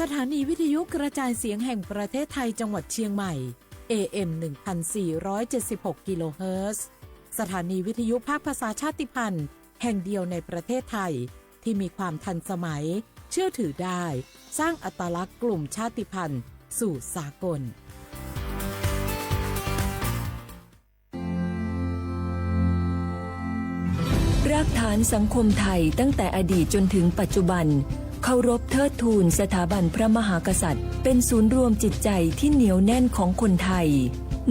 สถานีวิทยุกระจายเสียงแห่งประเทศไทยจังหวัดเชียงใหม่ เอเอ็ม หนึ่งพันสี่ร้อยเจ็ดสิบหก กิโลเฮิรตซ์ สถานีวิทยุภาคภาษาชาติพันธุ์แห่งเดียวในประเทศไทย ที่มีความทันสมัย เชื่อถือได้ สร้างอัตลักษณ์กลุ่มชาติพันธุ์สู่สากล รากฐานสังคมไทยตั้งแต่อดีตจนถึงปัจจุบัน เคารพเทิดทูนสถาบันพระมหากษัตริย์ เป็นศูนย์รวมจิตใจที่เหนียวแน่นของคนไทย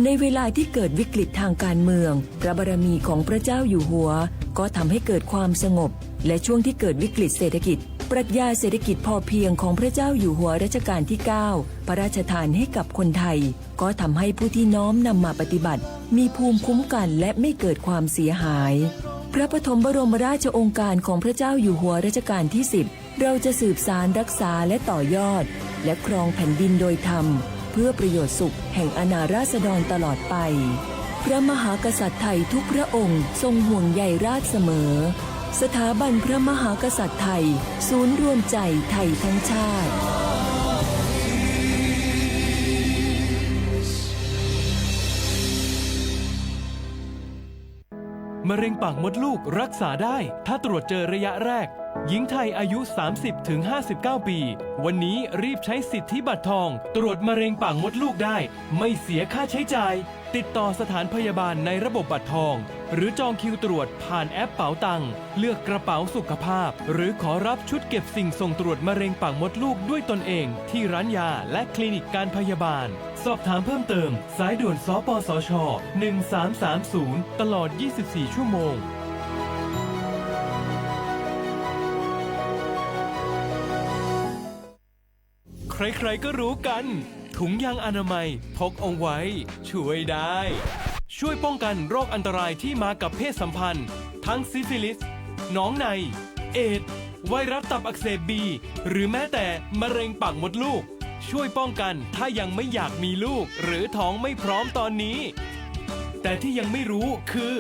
ในเวลาที่เกิดวิกฤตทางการเมือง พระบารมีของพระเจ้าอยู่หัว ก็ทำให้เกิดความสงบ และช่วงที่เกิดวิกฤตเศรษฐกิจ ปรัชญาเศรษฐกิจพอเพียงของพระเจ้าอยู่หัวรัชกาลที่ เก้า พระราชทานให้กับคนไทย ก็ทำให้ผู้ที่น้อมนำมาปฏิบัติ มีภูมิคุ้มกันและไม่เกิดความเสียหาย พระปฐมบรมราชโองการของพระเจ้าอยู่หัวรัชกาลที่ สิบ เราจะสืบสานรักษาและต่อยอด และครองแผ่นดินโดยธรรม เพื่อประโยชน์สุขแห่งอาณาราษฎรตลอดไป พระมหากษัตริย์ไทยทุกพระองค์ทรงห่วงใยราษฎร์เสมอ สถาบันพระมหากษัตริย์ไทย ศูนย์รวมใจไทยทั้งชาติ มะเร็งปากมดลูกรักษาได้ ถ้าตรวจเจอระยะแรก หญิงไทยอายุ สามสิบถึงห้าสิบเก้า ปี วันนี้รีบใช้สิทธิบัตรทอง ตรวจมะเร็งปากมดลูกได้ ไม่เสียค่าใช้จ่าย ติดต่อสถานพยาบาลในระบบบัตรทอง หรือจองคิวตรวจผ่านแอปเป๋าตัง เลือกกระเป๋าสุขภาพ หรือขอรับชุดเก็บสิ่งส่งตรวจมะเร็งปากมดลูกด้วยตนเอง ที่ร้านยาและคลินิกการพยาบาล สอบถามเพิ่มเติม สายด่วน สปสช. หนึ่งสามสามศูนย์ ตลอด ยี่สิบสี่ ชั่วโมง ใครๆ ก็รู้กัน ถุงยางอนามัยพกเอาไว้ ช่วยได้ ช่วยป้องกันโรคอันตรายที่มากับเพศสัมพันธ์ ทั้งซิฟิลิส หนองใน เอดส์ ไวรัสตับอักเสบบี หรือแม้แต่มะเร็งปากมดลูก ช่วยป้องกันถ้ายังไม่อยากมีลูก หรือท้องไม่พร้อมตอนนี้ แต่ที่ยังไม่รู้คือ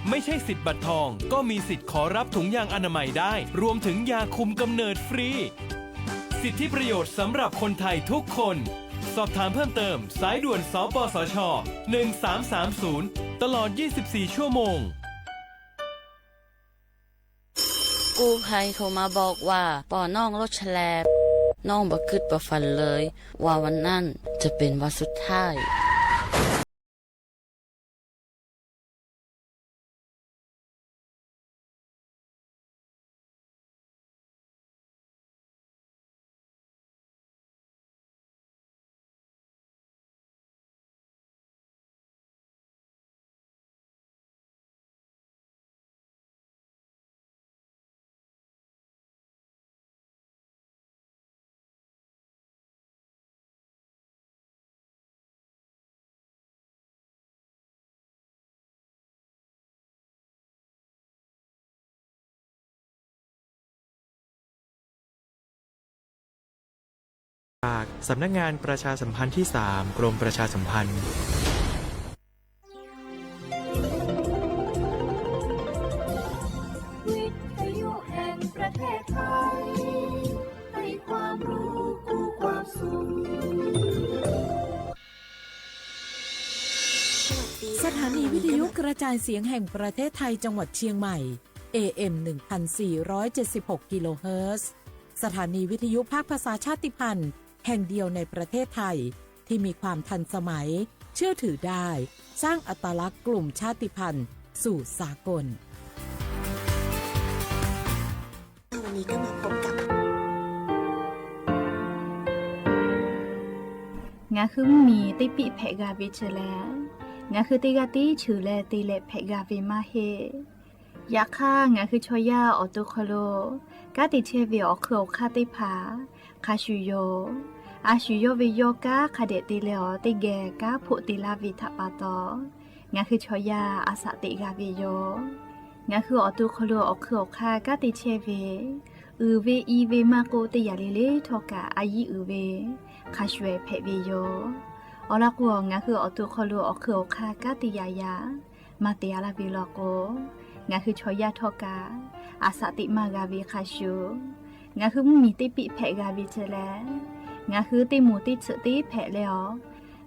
ไม่ใช่สิทธิ์บัตรทอง ก็มีสิทธิ์ขอรับถุงยางอนามัยได้ รวมถึงยาคุมกำเนิดฟรี สิทธิประโยชน์สำหรับคนไทยทุกคน สอบถามเพิ่มเติม สายด่วน สปสช. หนึ่งสามสามศูนย์ ตลอด ยี่สิบสี่ ชั่วโมง กู้ภัยโทรมาบอกว่า ปอน้องรถแฉลบ น้องบ่คิดบ่ฝันเลย ว่าวันนั้นจะเป็นวันสุดท้าย จากสำนักงานประชาสัมพันธ์ที่ สาม กรมประชาสัมพันธ์ วิทยุแห่งประเทศไทย ให้ความรู้คู่ความสุข สถานีวิทยุกระจายเสียงแห่งประเทศไทยจังหวัดเชียงใหม่ เอเอ็ม หนึ่งพันสี่ร้อยเจ็ดสิบหก กิโลเฮิรตซ์ สถานีวิทยุภาคภาษาชาติพันธุ์แห่งเดียวในประเทศไทย ที่มีความทันสมัย เชื่อถือได้ สร้างอัตลักษณ์กลุ่มชาติพันธุ์สู่สากล วันนี้ก็มาพบกับ Ngaˬ hui mvuhˇmiˬ teˇ piˆ hpehꞈ g'a ve chi lehˬ, ngaˬ hui teˇ g'aˇ tiˉ cheuˬ leh te leh hpehꞈ g'a ve maˇ heˆ. Yaꞈ hk'aˇ, ngaˬ hui chaw yaˇ awˬ to hk'aw lo kanˉ te chehˇ ve awˬ hk'eun awˬ hk'aˇ teˇ hpaˍ hk'a shuˍ yoˬ. A shuˍ yawˇ ve yawˇ kanˉ hk'a dehꞈ te leh awˬ teˇ geh kanˉ hpoˆ te laˇ ve htaꞈ pa taw, ngaˬ hui chaw yaˇ a shaꞈ teꞈ g'a ve yoˬ. Ngaˬ hui awˬ to hk'aw lo awˬ hk'eun awˬ hk'aˇ kanˉ te chehˇ ve, uiˍ ve i ve maˇ k'oˆ, teˇ yanˇ le le htawˇ kaꞈ a yiˉ uiˍ ve hk'a shuˍ ehˍ hpehꞈ ve yoˬ. Awˬ lawn k'o, ngaˬ hui awˬ to hk'aw lo awˬ hk'eun awˬ hk'aˇ kanˉ te yaꞈ yaꞈ maˇ te a laˇ ve law k'o, ngaˬ hui chaw yaˇ htawˇ kaꞈ a shaꞈ teꞈ maˇ g'a ve hk'a shuˍ, ngaˬ hui mvuhˇmiˬ teˇ piˆ hpehꞈ g'a ve chi lehˬ, Ngaˬ hui teˇ moˍ teˇ ceuˬ teˇ hpehꞈ leh awˬ,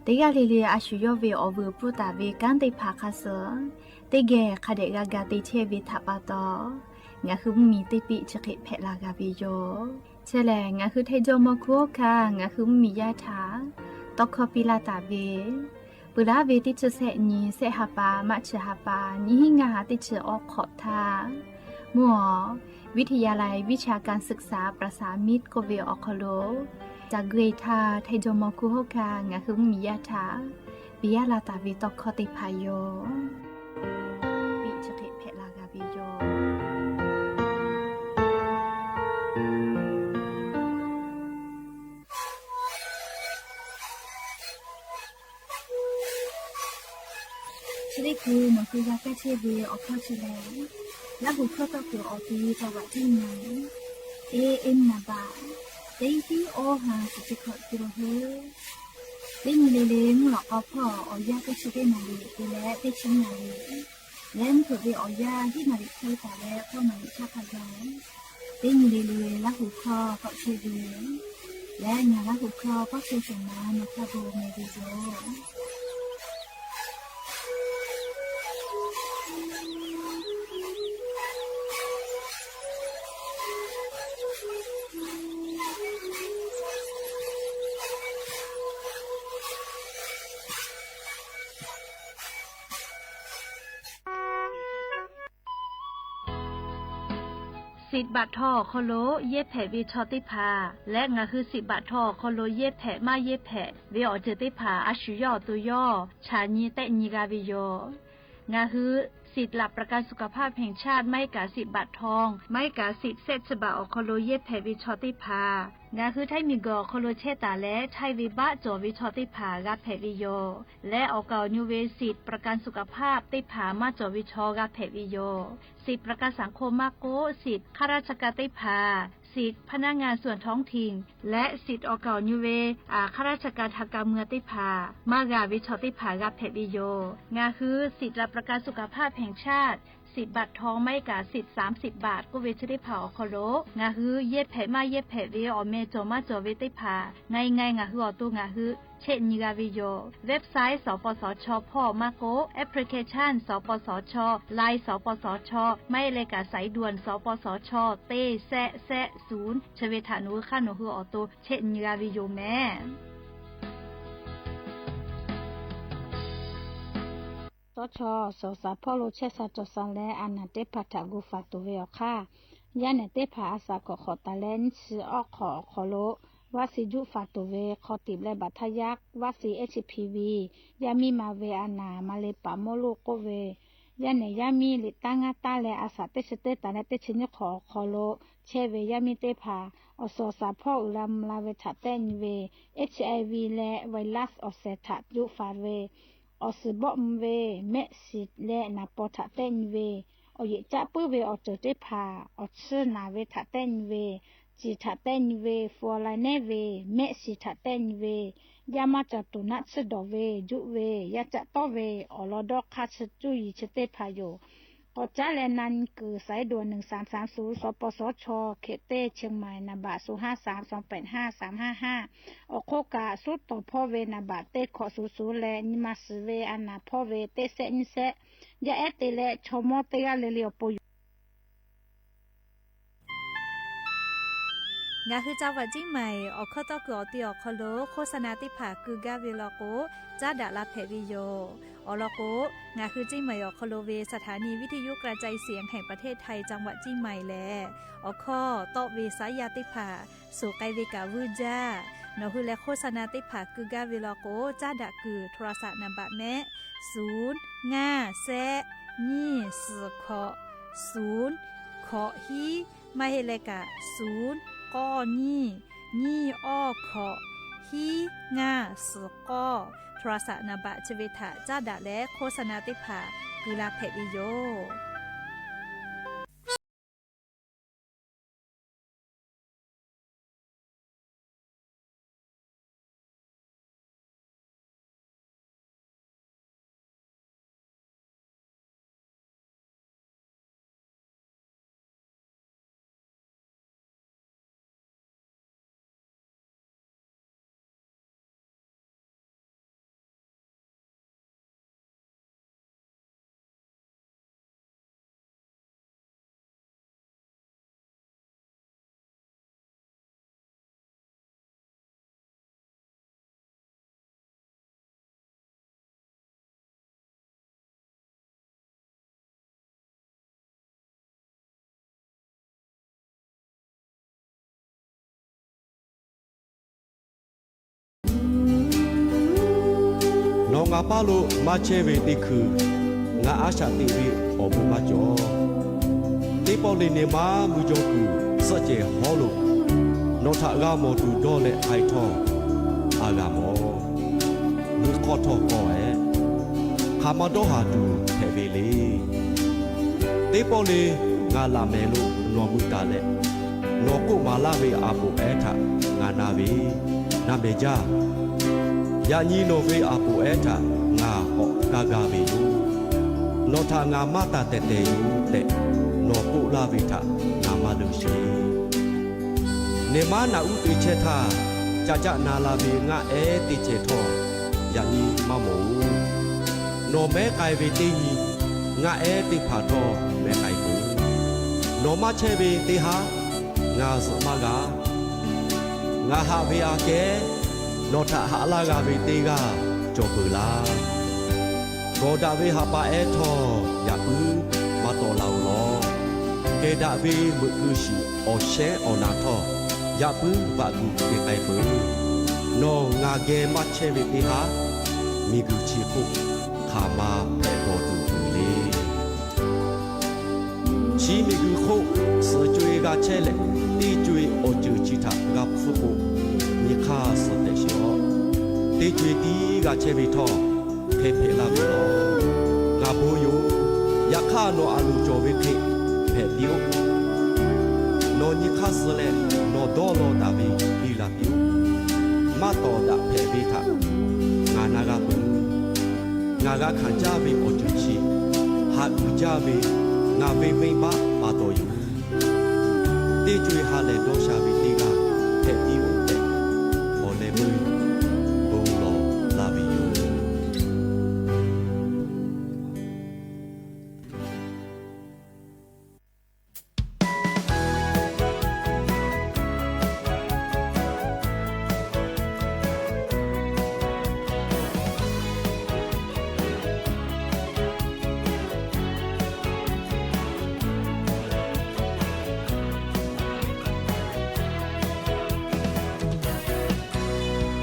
teˇ g'aˇ le le a shu yawˇ ve awˬ vuiˬ pfuhˇ taˍ ve kanˉ teˇ hpaˍ hk'a suh, teˇ geh hk'a dehꞈ g'a ga te chehˇ ve htaꞈ pa taw, ngaˬ hui mvuhˇmiˬ teˇ piˆ chi hk'e hpehꞈ la g'a ve yoˬ. Chi lehˬ, ngaˬ hui Htaiˇ jawˇmawˇ hkunˉ hawˉ hkanˇ ngaˬ hui mvuhˇmiˬ yaˇ htaꞈ tawˇ hkawˇ piˇ laˇ taˍ ve, peuˬ laˉ ve teˇ chi sehˆ nyi sehˆ ha pa maˇ chi ha pa nyiˇ hinˉ ngaˇ ha teˇ chi awˬ hk'awꞈ htaˇ, mvuhˇ awˬ วิทยาลัยวิชาการศึกษาประสามิตร k'oˆ ve awˬ hk'aw lo, ca gui htaˇ Htaiˇ jawˇmawˇ hkunˉ hawˉ hkanˇ ngaˬ hui mvuhˇmiˬ yaˇ htaꞈ piˇ yaˇ la taˍ ve tawˇ hkawˇ teˇ hpaˍ yoˬ. Piˆ chi hk'e hpehꞈ la g'a ve yoˬ. Chi teˇ hkui nawˬ hui g'a kaˇ chehˇ ve awˬ hkawˇ chi lehˬ, Laˇ huˍ hkawˇ tawˇ kuiˬ awˬ ti จังหวัดเชียงใหม่ A M naˍ baꞈ teˇ hiˉ awˇ ha suhˍ chi hkawꞈ te la heˆ. Teˇ nyi le le mvuhˇ lawꞈ k'aw hpawˇ awˬ yanˇ teˇ chi teˇ naˍ riˍ te leh teˇ chi naˍ riˍ leh mvuhˇ hpeuꞈ ve awˬ yanˇ hiˉ naˍ riˍ hk'e taˍ leh hkawˇ naˍ riˍ chaˇ hk'a gaˬ, teˇ nyi le le Laˇ huˍ hkawˇ k'awꞈ chehˇ ve leh ngaˬ Laˇ huˍ hkawˇ k'awꞈ chehˇ shawˍ ma nawˬ hk'a gaˬ meh ve yoˬ. Siꞈ baꞈ htaw awˬ hk'aw lo yehˇ hpehꞈ ve chaw teˇ hpaˍ leh ngaˬ hui siꞈ baꞈ htaw awˬ hk'aw lo yehˇ hpehꞈ maˇ yehˇ hpehꞈ ve awˬ ceuˬ teˇ hpaˍ a shu yawˇ awˬ to yawˇ chaꞈ nyi tehˆ nyi g'a ve yoˬ. Ngaˬ hui สิทธิ์หลักประกันสุขภาพแห่งชาติ maˇ heˆ kaꞈ siꞈ baꞈ htaw maˇ heˆ kaꞈ siꞈ sehˆ chi baꞈ awˬ hk'aw lo yehˇ hpehꞈ ve chaw teˇ hpaˍ ngaˬ hui Htaiˇ miˬguiˬ awˬ hk'aw lo chehˇ taˍ leh Htaiˇ ve baˆ cawˬ ve chaw teˇ hpaˍ g'a hpehꞈ ve yoˬ. Leh awˬ kaˍ awˬ nu ve siꞈ ประกันสุขภาพ teˇ hpaˍ maˇ cawˬ ve chaw g'a hpehꞈ ve yoˬ. Siꞈ ประกันสังคม maˇ k'oˆ, siꞈ ข้าราชการ teˇ hpaˍ, สิทธิ์พนักงานส่วนท้องถิ่น leh siꞈ awˬ kaˍ awˬ nu ve ข้าราชการทางการเมือง teˇ hpaˍ maˇ g'a ve chaw teˇ hpaˍ g'a hpehꞈ ve yoˬ. Ngaˬ hui สิทธิ์หลักประกันสุขภาพแห่งชาติ siꞈ baꞈ htaw maˇ heˆ kaꞈ siꞈ สามสิบ baꞈ k'oˆ ve chi teˇ hpaˍ awˬ hk'aw lo ngaˬ hui yehˇ hpehꞈ maˇ yehˇ hpehꞈ ve awˬ meh cawˬ maˇ cawˬ ve teˇ hpaˍ ngaˬ ngaˬ ngaˬ hui awˬ to ngaˬ hui chehˆ nyi g'a ve yoˬ. Website สปสช hpawˇ maˇ k'oˆ, application สปสช, Line สปสช, maˇ heˆ leh kaꞈ สายด่วน สปสช teˇ sehˆ sehˆ ศูนย์ chi ve htaꞈ nawˬ hui hk'aˇ nawˬ hui awˬ to chehˆ nyi g'a ve yoˬ meh. Tawˇ chaw suhˍ shaˍ hpawˇ lo chehˇ sha cawˬ sha leh a naˍ teˇ hpaˍ htaꞈ gu faˍ tuˬ ve awˬ hk'aˇ, yaˇ nehˬ teˇ hpaˍ a shaꞈ hk'awꞈ hk'awꞈ taˍ leh nyiˇ chi awˇ hk'awꞈ awˬ hk'aw lo vaˆ shi juˆ faˍ tuˬ ve hk'aw tiꞈ leh baˬ htaˇ yaˇ vaˆ shi H P V yaˇ miˇ ma ve a naˍ ma le paˍ mawˇ loˇ k'oˆ ve, yaˇ nehˬ yaˇ miˇ liꞈ taˇ ngaˇ taˇ leh a shaꞈ teˇ chi teˇ taˍ leh teˇ chi nyiˇ hk'awꞈ awˬ hk'aw lo chehˇ ve yaˇ miˇ teˇ hpaˍ awˬ suhˍ shaˍ hpawˇ uiˍ la mvuh la ve htaꞈ tehˆ nyi ve, H I V leh virus awˬ shehˍ htaꞈ juˆ faˍ ve, awˬ suhˍ bawˆ mvuh ve, mehˆ shiˍ leh naˍ paw htaꞈ tehˆ nyi ve, awˬ yeꞈ caˆ puiˉ ve awˬ ceuˬ teˇ hpaˍ awˬ chiˇ naˍ ve htaꞈ tehˆ nyi ve, ciˬ htaꞈ tehˆ nyi ve, fluoride nehˉ ve, mehˆ shiˍ htaꞈ tehˆ nyi ve, yaˇ maˇ cawˬ tuˬ naˆ tsuhˇ dawˬ ve, juˆ ve, yaˇ caˆ tawˆ ve, awˬ lawn dawˇ hk'aˇ chi cuˇ yiˍ chi teˇ hpaˍ yoˬ. K'awꞈ caˉ leh na nyi kuiˬ สายด่วนหนึ่งสามสามศูนย์ สปสช เขตเต้ เชียงใหม่ naˍ baꞈ ศูนย์ห้าสาม สองแปดห้า สามห้าห้า awˬ hk'oˆ kaꞈ suhˉ tawˍ hpawˇ ve naˍ baꞈ teˇ hkawꞈ suhˍ suhˍ leh nyi ma suhˍ ve a naˍ hpawˇ ve teˇ sehˆ nyiˇ sehˆ yaˇ ehˉ te leh chaw mawˇ teˇ g'aˇ le le awˬ pon yoˬ. Ngaˬ hui จังหวัดเชียงใหม่ awˬ hkawˇ tawˇ kuiˬ awˬ ti awˬ hk'aw lo โฆษณา teˇ hpaˍ keu gaˇ ve law k'o, caˉ daꞈ la hpehꞈ ve yoˬ. Awˬ lawn k'o, ngaˬ hui เชียงใหม่ awˬ hk'aw lo ve สถานีวิทยุกระจายเสียงแห่งประเทศไทย จังหวัดเชียงใหม่ lehˬ, awˬ hkawˇ tawˆ ve saˉ yaˇ teˇ hpaˍ suhˍ k'ai ve kaꞈ vuiˇ jaˇ. Nawˬ hui leh โฆษณา teˇ hpaˍ keu gaˇ ve law k'o, caˉ daꞈ kuiˬ โทรศัพท์ naˍ baꞈ mehˆ ศูนย์ ngaˇ แซะ nyiˇ suhˍ hkawꞈ ศูนย์ hkawꞈ hiˉ, maˇ heˆ leh kaꞈ ศูนย์ k'awˇ nyiˇ, nyiˇ awˇ hkawꞈ, hiˉ ngaˇ suhˍ k'awˇ, โทรศัพท์ naˍ baꞈ chi ve htaꞈ caˉ daꞈ leh โฆษณา teˇ hpaˍ keu la hpehꞈ ve yoˬ. Ngaˬ paˇ lo maˇ chehˇ ve teˇ hkui, ngaˬ a shaꞈ teꞈ ve awˬ bon maˇ cawˬ. Teˇ pawˆ le ne maˇ mui jaw kuiˬ suhˆ cehˬ hawˉ lo, nawˬ htaꞈ g'a mawˬ tuˬ dawˇ leh k'ai htawˇ, a g'a mawˬ. Mui hk'awˇ htawˇ kawˆ-eˬ, hk'aˬ ma dawˇ haˍ tuˬ hpehꞈ ve le. Teˇ pawˆ le ngaˬ laꞈ mehˍ lo nawˬ mui taˍ leh, nawˬ k'oˆ maˍ laˇ ve aˬ poˍ ehˉ htaꞈ ngaˬ na ve, na mehˍ jaˇ. Yaꞈ nyi nawˬ ve aˬ poˍ ehˉ htaꞈ ngaˬ k'awꞈ kaˇ gaˇ ve yoˬ. Nawˬ htaꞈ ngaˬ maˇ taˍ tehˬ tehˬ yoˬ tehꞈ nawˬ k'oˆ laˇ ve htaꞈ ngaˬ maˇ leuˆ sheˍ. Neˬ maˉ naꞈ uˉ te chehˇ htaˇ, ca caˆ na la ve ngaˆ ehˉ teˇ cehˬ htawˇ, yaꞈ nyi maˇ mawˬ-oˬ. Nawˬ mehˉ k'ai ve teˇ nyi, ngaˆ ehˉ teˇ hpaˍ htawˇ mehˉ k'ai peuˬ. Nawˬ maˇ chehˇ ve teˇ haˉ ngaˬ zuhꞈ maˇ g'a. Ngaˬ haꞈ ve aꞈ kehˉ, nawˬ htaꞈ haꞈ laˇ g'a ve teˇ g'aˇ cawˬ peuˬ laˇ. Gawˬ daꞈ ve ha pa ehˉ htawˇ yaꞈ puiˉ maˇ tawˆ la-oˬ law. Kehˬ daꞈ ve meuꞈ keu shiˍ awˬ shehnˉ awˬ na htawˇ, yaꞈ puiˉ vaꞈ gu te k'ai peuˬ. Nawˬ ngaˬ geh maˇ chehˇ ve teˇ haˉ, miˬguiˬ chi hk'oˆ hk'aˬ ma hpehꞈ bawˬ tuˬ uiˍ le. Chi miˬguiˬ hk'oˆ suhˍ co-e g'a chehˇ leh, teˇ co-e awˬ ceuˬ chi htaꞈ g'a hpfuhˇ k'o, nyi hk'aˇ suh tehꞈ sheˍ-oꞈ. Teˇ co-e tiˉ g'a chehˇ ve htawˇ, hk'e hpehꞈ laˇ ve yoˬ. Ngaˬ bon yoˬ. Yaꞈ hk'aˇ nawˬ aˬ loˍ cawˬ ve hk'e hpehꞈ piˇ-oˆ. Nawˬ nyi hk'aˇ suh leh nawˬ dawˇ law taˍ ve biˇ la piˇ-oˆ. Maˇ tawˍ daꞈ hpehꞈ ve htaꞈ ngaˬ na g'a peuˬ. Ngaˬ g'a hkanˍ jaˇ ve awˬ ceuˬ chi, haꞈ uiˍ jaˇ ve ngaˬ ve venˇbaˆ pa taw yoˬ. Teˇ co-e ha lehˬ dawˇ sha ve teˇ g'aˇ hpehꞈ piˇ-oˆ tehꞈ, awˬ leh meuˇ bon lawˬ laˇ ve yoˬ.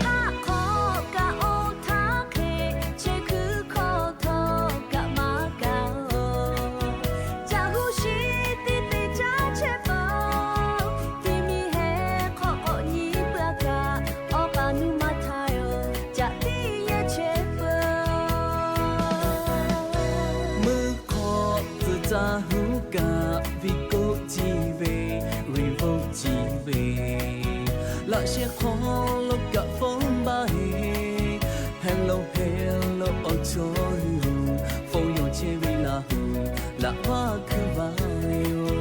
Haˆ hk'awꞈ kaꞈ oˇ htaˇ hk'e, chehˇ kuiˬ hkawˇ htawˇ kaꞈ maˇ kaꞈ-oˬ. Caˬ huˉ shiˍ tiˉ te caˇ chehˇ peuˬ. Tiˇ miˬ heh hk'awꞈ k'awꞈ nyi peuˬ kaꞈ, awˬ k'aˍ nuˇ maˇ htaˇ-oˬ, caꞈ tiˉ yehˇ chehˇ peuˬ. Meuˇ hk'awꞈ tcuh caˬ huˉ kaꞈ, viˉ koˆ ciˇ ve, riˍ voˆ ciˇ ve, laꞈ sheh hk'aw lo kaꞈ phone baˆ heˆ. Hello hello awˬ chawˇ hui-oˬ, phone yaw chehˇ ve Laˇ huˍ laꞈ vaˇ hkui vaˇ ve yoˬ.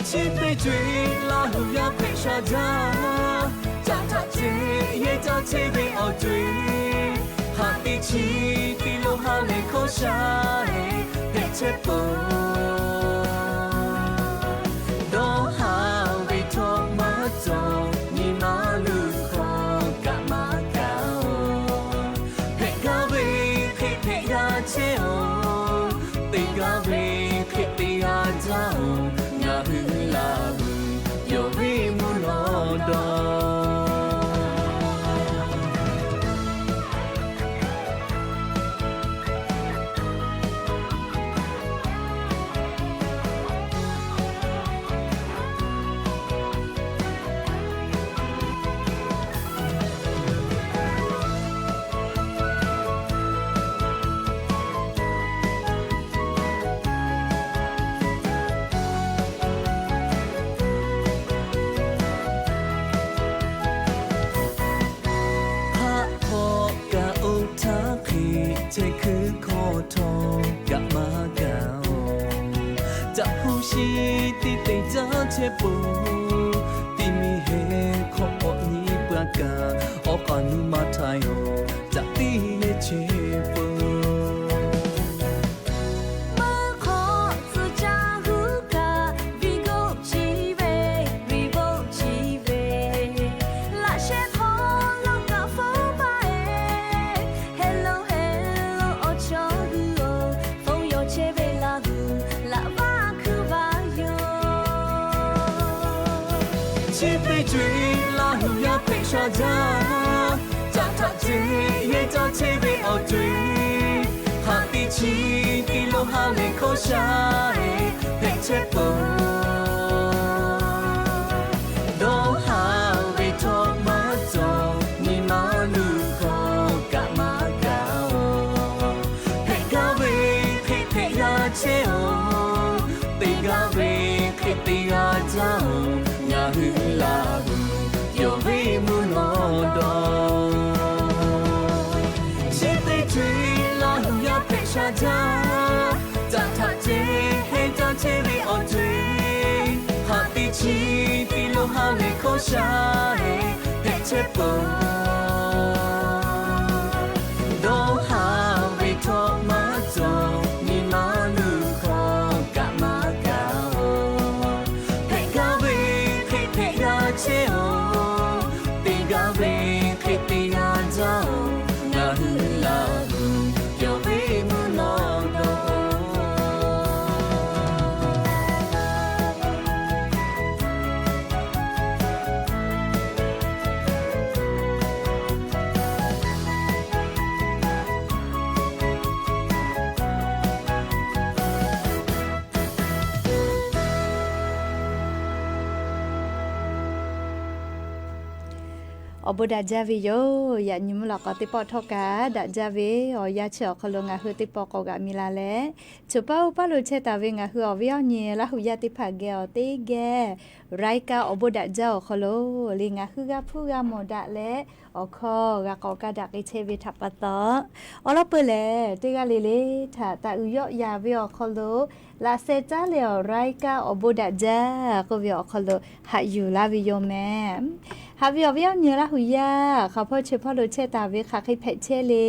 Chi teˇ co-e Laˇ huˍ yaˇ hpehꞈ sha jaˇ. Caꞈ htaꞈ ce yehˇ caˇ chehˇ ve awˬ co-e, haꞈ teˇ chi piˇ lo ha lehˬ hkawˇ sha-e hpehꞈ chehˇ peuˬ. Dawˇ haˍ ve htawˇ maˇ cawˬ, nyi ma luˬ hkawˇ kaꞈ maˇ kaꞈ-oˬ. Hpehꞈ gaˇ ve hk'e hpehꞈ g'a chehˇ-oˬ, te gaˇ ve hk'e te g'a jaˇ-oˬ. Ngaˬ hui Laˇ huˍ yonˍ ve mvuhˇ naw dawˇ. Haˆ hk'awꞈ kaꞈ oˇ htaˇ hk'e, chehˇ kuiˬ hkawˇ htawˇ kaꞈ maˇ kaꞈ-oˬ. Caꞈ huˉ shiˍ tiˉ te caˇ chehˇ peuˬ. Tiˇ miˬ heh hk'awꞈ k'awꞈ nyi peuˬ kaꞈ, awˬ k'aˍ nuˇ maˇ htaˇ-oˬ, caꞈ tiˉ yehˇ chehˇ peuˬ. Meuˇ hk'awꞈ tcuh caˬ huˉ kaꞈ, viˉ koˆ ciˇ ve, riˍ voˆ ciˇ ve, laꞈ sheh hk'aw lo kaꞈ phone baˆ heˆ. Hello hello awˬ chawˇ hui-oˬ, phone yaw chehˇ ve Laˇ huˍ laꞈ vaˇ hkui vaˇ yoˬ. Chi teˇ co-e Laˇ huˍ yaˇ hpehꞈ sha jaˇ. Caꞈ htaꞈ Ceˇ yehˇ caˇ chehˇ ve awˬ co-e, hk'aˬ teˇ chi piˇ lo ha lehˬ hkawˇ sha-e hpehꞈ chehˇ peuˬ. Dawˇ haˍ ve htawˇ maˇ cawˬ, nyi ma luˬ hkawˇ kaꞈ maˇ gaˬ-oˬ. Hpehꞈ gaˇ ve hk'e hpehꞈ yaˇ chehˇ-oˬ, te gaˇ ve hk'e te yaˇ jaˇ-oˬ, ngaˬ hui Laˇ huˍ yawˬ ve mvuhˇ naw dawˬ. Chi teˇ co-e Laˇ huˍ yaˇ hpehꞈ sha jaˇ, caꞈ htaꞈ ceˇ hehˇ caˇ chehˇ ve awˬ co-e, hk'aˬ teˇ chi piˇ lo ha lehˬ hkawˇ sha-e hpehꞈ chehˇ peuˬ. Dawˇ haˍ ve htawˇ maˇ cawˬ, nyi ma luˬ hkawˇ kaꞈ maˇ gaˬ-oˬ. Hpehꞈ gaˇ ve hk'e hpehꞈ yaˇ chehˇ-oˬ, te gaˇ ve hk'e te yaˇ jaˇ-oˬ, ngaˬ hui Laˇ huˍ yawˬ ve mvuhˇ naw dawˬ. Awˬ bon daꞈ jaˇ ve yoˬ. Yaꞈ nyi mvuhˇ lawꞈ k'aw teˇ pawˆ htawˇ kaꞈ daꞈ jaˇ ve awˬ yanˇ chi awˬ hk'aw lo ngaˬ hui teˇ pawˆ k'awꞈ g'aꞈ mi la leh, choˬ paˇ oˇ paˇ lo chehˇ taˍ ve ngaˬ hui awˬ viˉ awˬ nyi Laˇ huˍ yaˇ teˇ hpaˍ geh awˬ teˇ geh รายการ Awˬ bon daꞈ jaˇ awˬ hk'aw lo le ngaˬ hui g'a hpuˇ g'a mawˬ daꞈ leh, awˬ hkawˇ g'a k'awꞈ kaˇ daꞈ k'ai chehˇ ve htaꞈ pa taw, awˬ lawn peuˬ lehˬ teˇ g'aˇ le le htaꞈ taˍ uiˍ yawˆ yan ve awˬ hk'aw lo laꞈ sheh caˉ leh awˬ รายการ Awˬ bon daꞈ jaˇ k'oˆ ve awˬ hk'aw lo haꞈ yuˬ laˇ ve yoˬ mehˍ. Haꞈ ve awˬ viˉ awˬ nyi Laˇ huˍ yaˇ hk'aˬ hpawˇ chi hpawˇ lo chehˇ taˍ ve hk'aˬ hk'e hpehꞈ chehˇ le.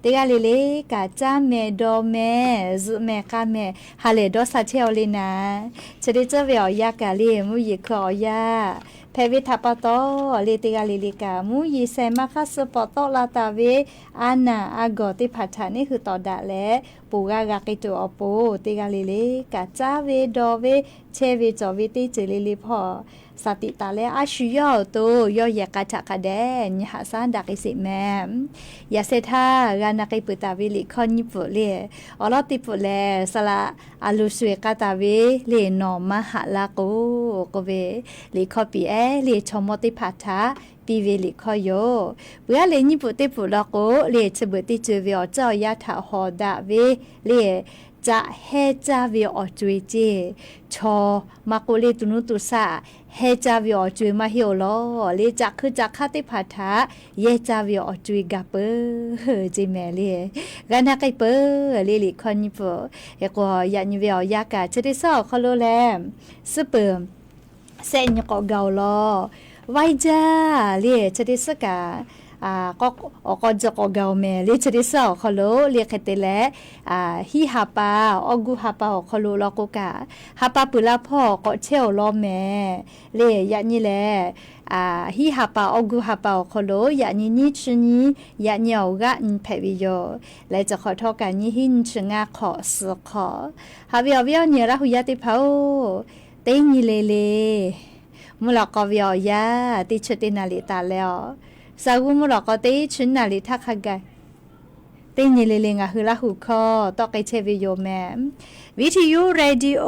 Teˇ g'aˇ le le kaꞈ caˇ mehˍ dawˬ mehˍ zuhꞈ mehˍ k'a mehˍ ha lehˬ dawˇ sha chehˇ-aw le naˍ. Chi teˇ ceuˬ ve awˬ yanˇ kaꞈ le mvuhˇ yeˬ hkui awˬ yanˇ hpehꞈ ve htaꞈ pa taw le teˇ g'aˇ le le kaꞈ mvuhˇ yeˬ shehˍ ma hk'aˇ suh pawˍ tawˆ la taˍ ve a naˬ a gawˬ teˇ hpaˍ htaꞈ neˇ hui tawˍ daꞈ leh, ponˬ g'aˇ g'a k'ai tuˬ awˬ pon teˇ g'aˇ le le kaꞈ caˇ ve dawˬ ve chehˇ ve cawˬ ve teˇ ceuˬ le le hpawˇ shaˍ tiꞈ taˍ leh a shu yawˇ awˬ to yawˇ yehˬ k'a htaꞈ hk'a dehꞈ nyi haꞈ shaˉ daꞈ k'ai sheˍ mehˍ. Yaꞈ sheh htaˇ g'a na k'ai peuˬ taˍ ve liꞈ hkawˇ nyiˇ pfuhˍ le, awˬ lawn teˇ pfuhˍ lehˬ saˍ laꞈ a loˍ sho-eˬ k'a taˍ ve le nawˬ maˇ haꞈ laˇ k'o k'oˆ ve liꞈ hkawˇ piˍ ehˉ le chaw mawˇ teˇ hpaˍ htaꞈ piˇ ve liꞈ hkawˇ yoˬ. Peuˬ aˉ le nyiˇ pfuhˍ teˇ pfuhˍ law k'o le chi beuꞈ teˇ ceuˬ ve awˬ ceuˬ awˬ yanˇ htaꞈ hawˍ daꞈ ve le caꞈ hehˇ caˇ ve awˬ co-e ceˇ. Chaw maˇ k'oˆ le tuˬ nuˇ tuˬ shaˆ hehˇ caˇ ve awˬ co-e maˇ heˆ-oˬ lawˬ le caꞈ hkui caꞈ hk'aˇ teˇ hpaˍ htaꞈ yehˇ caˇ ve awˬ co-e gaˬ peuˬ ceˇ mehˍ le. G'a na k'ai peuˬ le liꞈ hkawˇ nyiˇ pfuhˍ. Hk'e k'o yaꞈ nyi ve awˬ yanˇ kaꞈ chi teˇ suhˉ awˬ hk'aw lo lehˬ suhˉ peuˬ shehˆ nyi k'awꞈ gaˬ-oˬ lawˬ. Vaiˇ jaˇ le chi teˇ suhˉ kaꞈ awˬ k'aw tcuh k'awꞈ gaˬ-oˬ mehˍ le chi teˇ suhˉ awˬ hk'aw lo le hk'e te leh hiˉ ha pa awˇ guˇ ha pa awˬ hk'aw lo law k'o kaꞈ ha pa peuˬ la hpawˇ k'awꞈ chehˇ-oˬ lawˬ mehˍ le. Yaꞈ nyi lehˬ hiˉ ha pa awˇ guˇ ha pa awˬ hk'aw lo yaꞈ nyi nyiˇ chi nyi yaꞈ nyi awˬ g'aˆ nyi hpehꞈ ve yoˬ. Leh chi hk'awꞈ htawˇ kaꞈ nyiˇ hinˉ nyiˇ chi ngaˇ hk'awꞈ suhˍ hk'awꞈ. Haꞈ ve awˬ viˉ awˬ nyi Laˇ huˍ yaˇ teˇ hpaˍ-oˬ, teˇ nyi le le mvuhˇ lawꞈ k'aw ve awˬ yanˇ teˇ chi teˇ naˍ liꞈ taˍ leh-aˬ, shaˍ g'uˇ mvuhˇ lawꞈ k'aw teˇ chi naˍ liꞈ htaˇ hk'a gaˬ teˇ nyi le le ngaˬ hui Laˇ huˍ hkawˇ tawˆ k'ai chehˇ ve yoˬ mehˍ. Viˇ hti yuˇ radio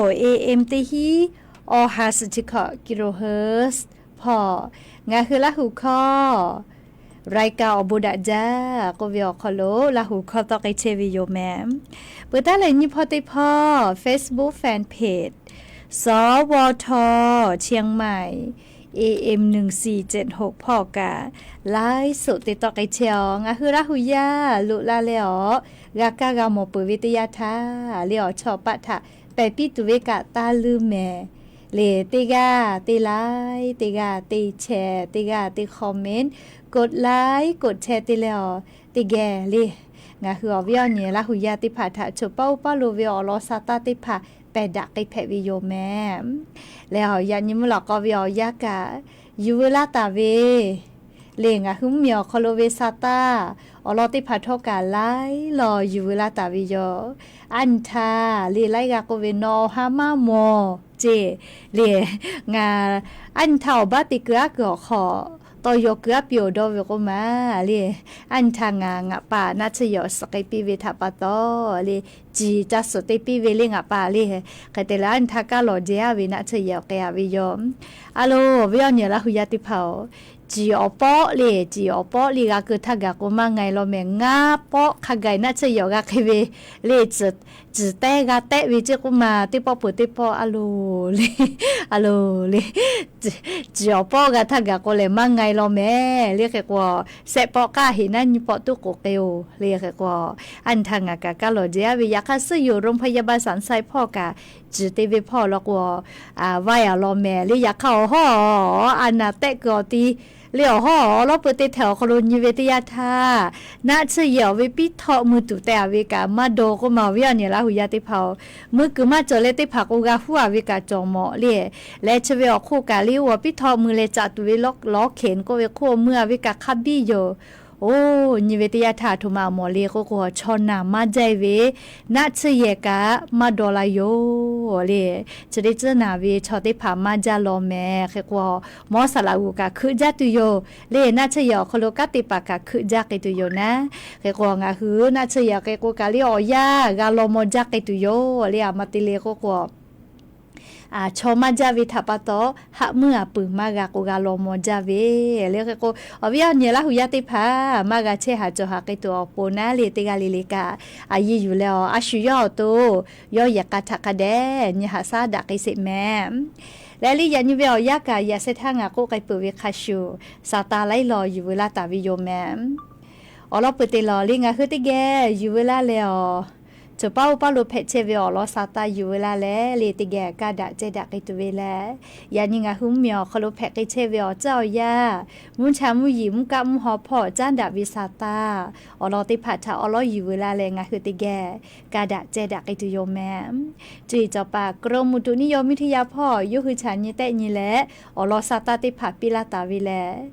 A M teˇ hinˉ awˬ ha suhˍ chi hkawꞈ kilohertz hpawˇ ngaˬ hui Laˇ huˍ hkawˇ รายการ Awˬ bon daꞈ jaˇ k'oˆ ve awˬ hk'aw lo Laˇ huˍ hkawˇ tawˆ k'ai chehˇ ve yoˬ mehˍ. Peuˬ taˉ leh nyiˇ hpawˇ teˇ hpawˇ Facebook fan page สวท เชียงใหม่ A M หนึ่งสี่เจ็ดหก hpawˇ kaꞈ ไลฟ์สด te tawˆ k'ai chehˇ-aˬ. Ngaˬ hui Laˇ huˍ yaˇ loꞈ la leh-aˬ, g'a kaˇ g'a mawˬ peuˬ ve teˇ yanˇ htaˇ le awˬ chawˇ paˆ htaꞈ pehˬ piˇ tuˬ ve kaꞈ taˇ leuˇ mehˍ le. Teˇ g'aˇ teˇ like, teˇ g'aˇ teˇ share, teˇ g'aˇ teˇ comment, กดไลค์ กดแชร์ te leh-aˬ, teˇ geh le ngaˬ hui awˬ viˉ awˬ nyi Laˇ huˍ yaˇ teˇ hpaˍ htaꞈ choˬ paˇ oˇ paˇ lo ve awˬ lawn sha taˇ teˇ hpaˍ pehˬ daꞈ k'ai hpehꞈ ve yoˬ mehˍ. Leh-aˬ, yaꞈ nyi mvuhˇ lawꞈ k'aw ve awˬ yanˇ kaꞈ yuˬ veu laˇ taˍ ve le ngaˬ hui mvuhˇ miˬ awˬ hk'aw lo ve sha taˇ awˬ lawn teˇ hpaˍ htawˇ kaꞈ laiˉ law yuˬ veu laˇ taˍ ve yoˬ. Aˉ nyi htaˇ le laiˉ g'a k'oˆ ve, Nawˬ awˬ ha maˇ mawˬ ceˇ le. Ngaˬ aˉ nyi htaˇ awˬ baˆ te kuiˬ aˉ kuiˬ awˬ hk'aw tawˇ yaw kuiˬ aˉ piˇ awˬ dawˇ ve k'oˆ ma le. Aˉ nyi htaˇ ngaˬ ngaˬ pa naˆ tsuhˇ yehˬ awˬ suhˍ k'ai piˇ ve htaꞈ pa taw le, ciˬ ca suhˍ te piˇ ve le ngaˬ pa le. Hk'e te leh aˉ nyi htaˇ kaˉ lawˬ jehˇ aˉ ve naˆ tsuhˇ yehˬ awˬ k'ai a ve yoˬ. A lo, awˬ viˉ awˬ nyi Laˇ hu yaˇ teˇ hpaˍ-oˬ, ciˬ awˬ pawˆ le, ciˬ awˬ pawˆ le g'a keu htaˇ gaˬ k'o maˇ nga e law mehˍ. Ngaˇ pawˆ hk'a gaˬ naˆ tsuhˇ yehˬ awˬ g'a hk'e ve le, ciˬ tehˇ g'a tehˆ ve ceˇ k'oˆ ma, teˇ pawˆ peuˬ teˇ pawˆ a lo le, a lo le, ciˬ awˬ pawˆ g'a htaˇ gaˬ k'o lehˬ maˇ nga e law mehˍ le. Hk'e k'o, shehˆ pawˆ k'aˇ heꞈ naˉ nyiˇ pawˆ tuˉ k'oˍ k'ai-oˬ le. Hk'e k'o, aˉ nyi htaˇ ngaˬ kaꞈ kaˉ lawˬ jehˇ aˉ ve yaꞈ hk'aˇ suhˉ yoˬ, โรงพยาบาล สันทราย hpawˇ kaꞈ ciˬ te ve hpawˇ law k'o, vaˇ a law mehˍ le. Yaꞈ hk'aˇ awˬ hawˉ a naˍ tehˆ kuiˬ awˬ ti le, awˬ hawˉ awˬ lawˉ peu te htehꞈ awˬ hk'aw lo nyi ve teˇ yanˇ htaˇ, naˆ tsuhˇ yehˬ awˬ ve piˇ htawˆ mui tuˬ teh a ve kaꞈ maˇ dawˬ k'oˆ ma, awˬ viˉ awˬ nyi Laˇ hu yaˇ teˇ hpaˍ-oˬ, mui kuiˬ maˇ cawˬ leh teˇ hpaˍ k'o g'a huˉ a ve kaꞈ cawˬ mawꞈ le. Leh chi ve awˬ hk'oˆ kaꞈ le, oˇ piˇ htawˆ mui leh caꞈ tuˬ ve lawˉ hkehˍ k'oˆ ve hk'oˆ mui a ve kaꞈ hk'a biˇ yoˬ. Oˇ, nyi ve teˇ yanˇ htaˇ a htoꞈ ma awˬ mawˬ le k'oˆ k'o, chaw naˬ maˇ jaˇ ve naˆ tsuhˇ yehˬ kaꞈ maˇ dawˬ la yoˬ le. Chi teˇ tcuhˉ naˬ ve chaw teˇ hpaˍ maˇ jaˇ law mehˍ. Hk'e k'o, mawˇ saˍ laꞈ g'uˬ kaꞈ hkeuꞈ jaˇ tuˬ yoˬ le. Naˆ tsuhˇ yehˬ awˬ hk'aw lo kanˉ te paˍ kaꞈ hkeuꞈ jaˇ k'ai tuˬ yoˬ naˉ. Hk'e k'o, ngaˬ hui naˆ tsuhˇ yehˬ awˬ hk'e k'o kaꞈ le awˬ yanˇ g'a law maw jaˇ k'ai tuˬ yoˬ le. A ma te le k'oˆ k'o, chaw maˇ jaˇ ve htaꞈ pa taw, haˆ muiˉ a peuˬ maˇ g'a k'o g'a law maw jaˇ ve le. Hk'e k'o, awˬ viˉ awˬ nyi Laˇ hu yaˇ teˇ hpaˍ maˇ g'a chehˇ haˍ cawˬ haˍ k'ai tuˬ awˬ pon naˉ le, teˇ g'aˇ le le kaꞈ a yiˇ yuˬ leh awˬ a shu yawˇ awˬ to yawˇ yehˬ k'a htaꞈ hk'a dehꞈ nyi haꞈ shaˉ daꞈ k'ai sheˍ mehˍ. Leh le yaꞈ nyi ve awˬ yanˇ kaꞈ yaꞈ sheh htaˇ ngaˬ k'oˆ k'ai peuˬ ve hk'a shuˍ, Saˍtanˍ laiˉ law yuˬ veu laˇ taˍ ve yoˬ mehˍ. Awˬ lawn peuˬ te lawˬ le, ngaˬ hui teˇ geh yuˬ veu laˇ leh awˬ, cawˬ paˉ oˇ paˉ lo hpehꞈ chehˇ ve awˬ lawn Saˍtanˍ yuˬ veu laˇ leh le, teˇ geh kaˇ daꞈ ceh daꞈ k'ai tuˬ ve leh, yaꞈ nyi ngaˬ hui mvuhˇmiˬ awˬ hk'aw lo hpehꞈ k'ai chehˇ ve awˬ tcuhˉ awˬ yanˇ, mvuhˇ cha mvuhˇ yeˬ mvuhˇ kaˆ mvuhˇ haw hpawˇ caˉ daꞈ ve Saˍtanˍ awˬ lawn teˇ hpaˍ htaꞈ awˬ lawn yuˬ veu laˇ leh ngaˬ hui teˇ geh kaˇ daꞈ ceh daꞈ k'ai tuˬ yoˬ mehˍ. Cuˇ yiˍ cawˬ paˍ กรมอุตุนิยมวิทยา hpawˇ yawˇ hui chaꞈ nyi tehˆ nyi leh, awˬ lawn Saˍtanˍ teˇ hpaˍ piˇ laˇ taˍ ve leh,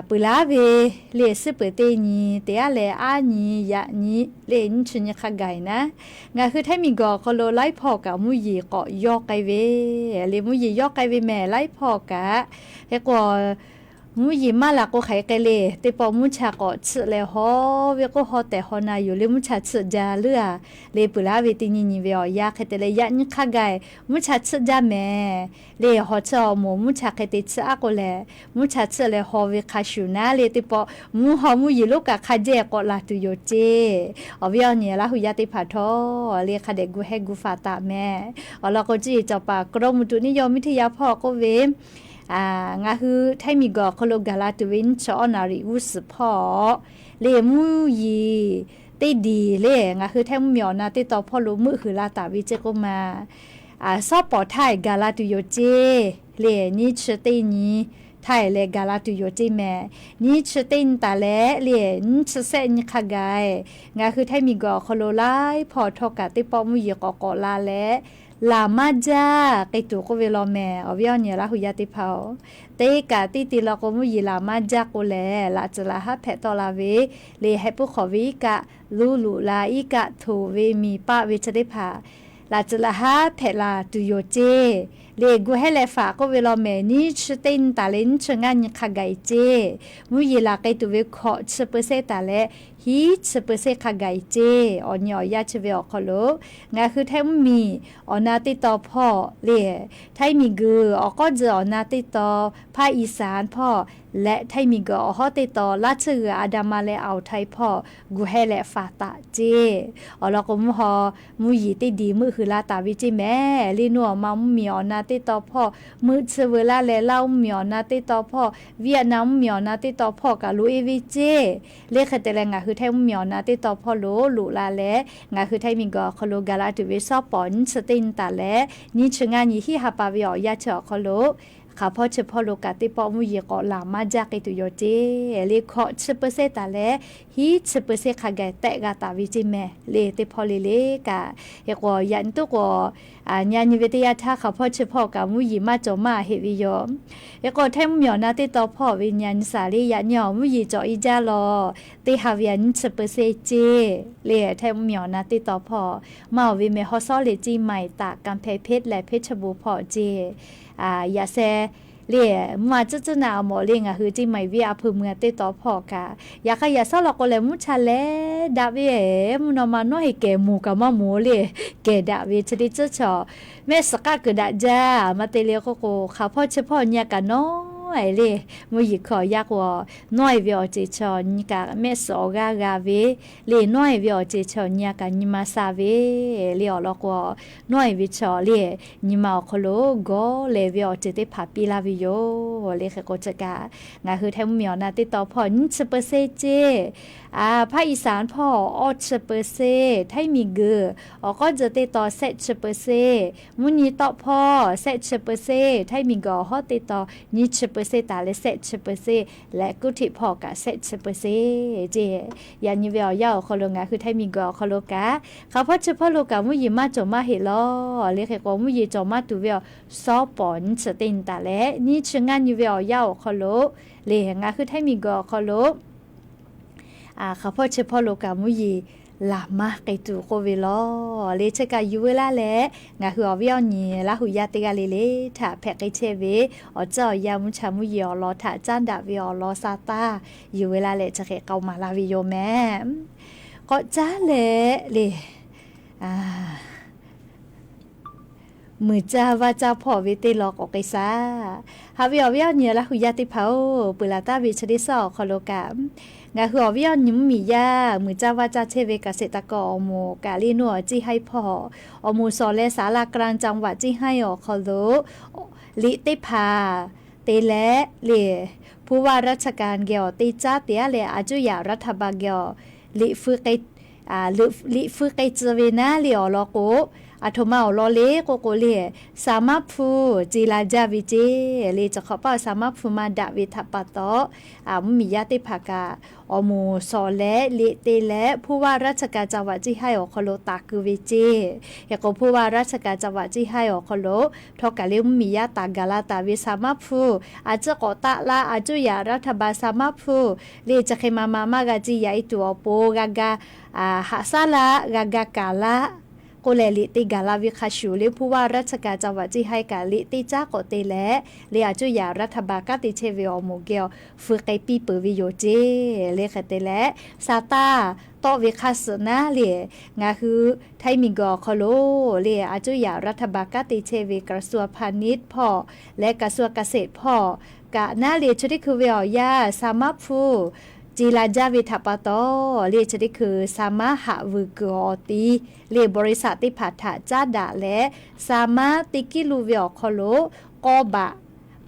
peuˬ laˉ ve le, suhˉ peuˬ teˇ nyi teˇ aˉ leh aˉ nyi yaꞈ nyi le nyiˇ chi nyi hk'a gaˬ naˉ, ngaˬ hui Htaiˇ miˬguiˬ awˬ hk'aw lo laiˉ hpawˇ kaꞈ mvuhˇ yeˬ k'awꞈ yawˇ k'ai ve le, mvuhˇ yeˬ yawˇ k'ai ve mehˍ laiˉ hpawˇ kaꞈ. Hk'e k'o, mvuhˇ yeˬ maˇ laˬ k'o hk'aˬ hk'e le, teˇ pawˆ mvuhˇ cha k'awꞈ tsuhˆ leh haw ve k'o haw tehˬ haw na yoˬ le, mvuhˇ cha tsuhˆ ja leuˉ a le, peuˬ laˉ ve teˇ nyi nyi ve awˬ yanˇ hk'e te leh yaꞈ nyi hk'a gaˬ mvuhˇ cha tsuhˆ jaˇ mehˍ le. Haw tsuhˆ awˬ moˍ mvuhˇ cha hk'e te tsuhˆ aˉ k'o lehˬ, mvuhˇ cha tsuhˆ leh haw ve hk'a shuˍ naˉ le, teˇ pawˆ mvuhˇ haw mvuhˇ yeˬ lonˉ kaꞈ hk'a jehˇ k'awꞈ laˬ tuˬ yoˬ ceˇ. Awˬ viˉ awˬ nyi Laˇ hu yaˇ teˇ hpaˍ htawˇ le hk'a dehꞈ gu heh gu faˍ taˍ mehˍ. Awˬ lawn k'o, cuˇ yiˍ cawˬ paˍ กรมอุตุนิยมวิทยา hpawˇ k'oˆ ve, ngaˬ hui Htaiˇ miˬguiˬ awˬ hk'aw lo gaˬ la tuˬ ve nyiˇ chi awˉ naˍ riˍ g'uˇ suhˍ hpawˇ le, mvuhˇ yeˬ teˇ diˬ le, ngaˬ hui Htaiˇ mvuhˇmiˬ awˬ na teˇ taw hpawˇ lo meuˆ huiˍ la taˍ ve ceˇ k'oˆ ma, sawˉ pawˍ htaˇ gaˬ la tuˬ yoˬ ceˇ le. Nyiˇ chi teˇ nyi htaˇ leh gaˬ la tuˬ yoˬ ceˇ mehˍ. Nyiˇ chi teˇ nyi taˍ leh le, nyiˇ chi shehˆ nyi hk'a gaˬ ngaˬ hui Htaiˇ miˬguiˬ awˬ hk'aw lo laiˉ hpawˇ htawˇ kaꞈ teˇ pawˆ mvuhˇ yeˬ k'awꞈ k'awꞈ la leh, laˬ maˇ jaˇ k'ai tuˬ k'oˆ ve law mehˍ. Awˬ viˉ awˬ nyi Laˇ hu yaˇ teˇ hpaˍ-oˬ, teˇ kaꞈ teˇ te law k'o mvuhˇ yeˬ laˬ maˇ jaˇ k'o lehˬ, laꞈ tcuhˍ laꞈ haˉ hpehꞈ tawˆ la ve le, heh puiˉ hk'awꞈ ve iˉ kaˆ luˇ luꞈ la, iˉ kaˆ htoꞈ ve miˬ paˆ ve chi teˇ hpaˍ laꞈ tcuhˍ laꞈ haˉ hpehꞈ la tuˬ yoˬ ceˇ le. Gu heh leh faˍ k'oˆ ve law mehˍ. Nyiˇ chi teˇ nyi taˍ leh nyiˇ chi ngaˇ nyi hk'a gaˬ e ceˇ. Mvuhˇ yeˬ laˬ k'ai tuˬ ve hkawꞈ chi เปอร์เซ็นต์ taˍ leh hiˉ chi เปอร์เซ็นต์ hk'a gaˬ e ceˇ. Awˬ nyi awˬ yaˇ chi ve awˬ hk'aw lo ngaˬ hui Htaiˇ mvuhˇmiˬ awˬ na teˇ taw hpawˇ le, Htaiˇ miˬguiˬ awˬ k'awˉ tzuhꞈ awˬ na teˇ taw, ภาคอีสาน hpawˇ leh Htaiˇ miˬguiˬ awˬ hawˉ teˇ taw Laˇ tsuhˇ g'uiˬ อันดามัน leh อ่าวไทย hpawˇ gu heh leh faˍ taˍ ceˇ. Awˬ lawn k'o, mvuhˇ haw mvuhˇ yeˬ teˇ diˬ meuˆ huiˍ la taˍ ve ceˇ mehˍ. Leˇ naw awˬ ma mvuhˇmiˬ awˬ na teˇ taw hpawˇ meuˆ tsuhˇ veu laˇ leh, Laˇ mvuhˇmiˬ awˬ na teˇ taw hpawˇ, Vietnam mvuhˇmiˬ awˬ na teˇ taw hpawˇ kaꞈ loꞈ e ve ceˇ. Leˇ hk'e te leh ngaˬ hui Htaiˇ mvuhˇmiˬ awˬ na teˇ taw hpawˇ lo loꞈ la leh, ngaˬ hui Htaiˇ miˬguiˬ awˬ hk'aw lo gaˬ la tuˬ ve sawˉ pawˍ nyiˇ chi teˇ nyi taˍ leh nyiˇ chi ngaˇ nyi hiˆ ha pa ve awˬ yaˇ chi awˬ hk'aw lo hk'aˬ hpawˇ chi hpawˇ lo kaꞈ teˇ pawˆ mvuhˇ yeˬ k'awꞈ laˬ maˇ jaˇ k'ai tuˬ yoˬ ceˇ. Leˇ hkawꞈ chi เปอร์เซ็นต์ taˍ leh hiˉ chi เปอร์เซ็นต์ hk'a gaˬ tehˆ g'a taˍ ve ceˇ mehˍ. Leˇ teˇ hpawˇ le le kaꞈ, hk'e k'o yaꞈ nyi tuˉ k'o, nyi nyi ve teˇ yanˇ htaˇ hk'aˬ hpawˇ chi hpawˇ kaꞈ mvuhˇ yeˬ maˇ cawˬ maˇ heˆ ve yoˬ. Hk'e k'o Htaiˇ mvuhˇmiˬ awˬ na teˇ taw hpawˇ ve nyi a nyi saˍ leˇ yaꞈ nyi awˬ mvuhˇ yeˬ cawˬ e jaˇ law, teˇ ha ve a nyiˇ chi เปอร์เซ็นต์ ceˇ. Leˇ Htaiˇ mvuhˇmiˬ awˬ na teˇ taw hpawˇ maˇ awˬ ve meh haw sawˉ le ceˇ, ใหม่ taꞈ กำแพงเพชร leh เพชรบูรณ์ hpawˇ ceˇ. Yaꞈ sheh le, mvuhˇ a tcuhˉ tcuhˉ naˆ a mawˬ le, ngaˬ hui ceˇ maˍ ve a hpui mui a teˇ taw hpawˇ kaꞈ, yaꞈ hk'aˇ yaꞈ shawˉ law k'o lehˬ, mvuhˇ cha leh daꞈ ve, mvuhˇ naw ma nawˉ heˆ kehˬ moˍ kaꞈ maˇ moˍ le, kehˬ daꞈ ve chi teˇ ceuˬ chaw mehˆ suhˍ k'aˆ kuiˬ daꞈ jaˇ. Maˇ te le k'oˆ k'o, hk'aˬ hpawˇ chi hpawˇ nyi a kaꞈ nawˉ e le, mvuhˇ yeˬ hkui awˬ yanˇ k'o, nawˉ e ve awˬ ceuˬ chaw nyi kaꞈ mehˆ suhˍ awˬ g'aˇ g'a ve, le nawˉ e ve awˬ ceuˬ chaw nyi a kaꞈ nyi ma sha ve, le awˬ lawn k'o, nawˉ e ve chaw le, nyi ma awˬ hk'aw lo gawˇ leh ve awˬ ceuˬ teˇ hpaˍ piˇ laˇ ve yoˬ. Le hk'e k'o chi kaꞈ, ngaˬ hui Htaiˇ mvuhˇmiˬ awˬ na teˇ taw hpawˇ nyiˇ chi เปอร์เซ็นต์ ceˇ, ภาคอีสาน hpawˇ awˇ chi เปอร์เซ็นต์, Htaiˇ miˬguiˬ awˬ k'awˇ tcuh teˇ taw shehˆ chi เปอร์เซ็นต์, mvuhˇ nyi tawˆ hpawˇ shehˆ chi เปอร์เซ็นต์, Htaiˇ miˬguiˬ awˬ hawˉ teˇ taw nyiˇ chi เปอร์เซ็นต์ taˍ leh shehˆ chi เปอร์เซ็นต์, leh kuˇ htiꞈ hpawˇ kaꞈ shehˆ chi เปอร์เซ็นต์ ceˇ. Yaꞈ nyi ve awˬ yanˇ awˬ hk'aw lo ngaˬ hui Htaiˇ miˬguiˬ awˬ hk'aw lo kaꞈ, hk'aˬ hpawˇ chi hpawˇ lo kaꞈ mvuhˇ yeˬ maˇ cawˬ maˇ heˆ lawˬ. Le hk'e k'o, mvuhˇ yeˬ cawˬ maˇ tuˬ ve awˬ shawˉ pawˍ nyiˇ chi teˇ nyi taˍ leh nyiˇ chi ngaˇ nyi ve awˬ yanˇ awˬ hk'aw lo, le ngaˬ hui Htaiˇ miˬguiˬ awˬ hk'aw lo hk'aˬ hpawˇ chi hpawˇ lo kaꞈ mvuhˇ yeˬ laˬ maˇ k'ai tuˬ k'oˆ ve lawˬ. Le chi kaꞈ yuˬ ve laˇ leh, ngaˬ hui awˬ viˉ awˬ nyi Laˇ huˍ yaˇ teˇ g'aˇ le le htaꞈ hpehꞈ k'ai chehˇ ve awˬ tcuhˉ awˬ yanˇ mvuhˇ cha mvuhˇ yeˬ awˬ lawn htaꞈ caˉ daꞈ ve awˬ lawn sa taˇ yuˬ ve laˇ leh chi hk'e k'aoˍ maˍ laˇ ve yoˬ mehˍ. K'awꞈ caˉ leh le, muiˬ caˇ vaˇ caˇ hpawˇ ve teˇ lawn k'awꞈ k'ai shaˍ. Haꞈ ve awˬ viˉ awˬ nyi Laˇ huˍ yaˇ teˇ hpaˍ-oˬ, peuˬ laˬ taˍ ve chi teˇ suhˉ awˬ hk'aw lo kaꞈ, ngaˬ hui awˬ viˉ awˬ nyi mvuhˇmiˬ yaˇ muiˬ caˇ vaˇ caˇ chehˇ ve kaꞈ sheˍ taˍ kaꞈ awˬ moˍ kaꞈ le nuˇ awˬ ceˇ haiˉ hpawˇ, awˬ moˍ shawˍ leh ศาลากลางจังหวัด ceˇ haiˉ awˬ hk'aw lo liꞈ teˇ hpaˍ te leh le, ผู้ว่าราชการ geh awˬ te caˉ te aˉ leh อายุหย่ารัฐบาล geh awˬ liꞈ fui k'ai tcuh ve naˉ le awˬ lawn k'o, aˬ htoꞈ ma awˬ lawn le k'oˆ k'o le, saˍ maˉ hpu ce la jaˇ ve ceˇ. Le chi hk'awꞈ paˆ saˍ maˉ hpu maˇ daꞈ ve htaꞈ pa taw, mvuhˇmiˬ yaˇ teˇ hpaˍ kaꞈ awˬ moˍ shawˍ leh liꞈ te leh ผู้ว่าราชการจังหวัด ceˇ haiˉ awˬ hk'aw lo taˍ keu ve ceˇ. Hk'e k'o ผู้ว่าราชการจังหวัด ceˇ haiˉ awˬ hk'aw lo htawˇ kaꞈ le mvuhˇmiˬ yaˇ taˍ gaˬ la taˍ ve saˍ maˉ hpu, a ciˉ k'awꞈ taˆ laˇ, อายุหย่ารัฐบาล saˍ maˉ hpu le chi hk'e ma ma maˇ g'a ce yaꞈ e tuˬ awˬ pon g'a ga haꞈ shaˉ laˇ, g'a ga kaˍ laˇ k'oˆ leh liꞈ te gaˬ la ve hk'a shuˍ le ผู้ว่าราชการจังหวัด ceˇ haiˉ kaꞈ liꞈ teˇ caˉ k'awꞈ te leh le อายุหย่ารัฐบาล kanˉ te chehˇ ve awˬ moˍ geh awˬ fui k'ai piˇ peuˬ ve yoˬ ceˇ. Le hk'e te leh, sa taˇ tawˆ ve hk'a suhˍ naˉ le, ngaˬ hui Htaiˇ miˬguiˬ awˬ hk'aw lo le อายุหย่ารัฐบาล kanˉ te chehˇ ve กระทรวงพาณิชย์ hpawˇ leh กระทรวงเกษตร hpawˇ kaꞈ naˉ le chi teˇ hkui ve awˬ yanˇ saˍ maˉ hpu ce la jaˇ ve htaꞈ pa taw, le chi teˇ hkui saˍ maˉ haꞈ vuiˬ kuiˬ awˬ ti le บริษัท teˇ hpaˍ htaꞈ caˉ daꞈ leh, saˍ maˉ teˇ kiˉ lu ve awˬ hk'aw lo k'awˇ baꞈ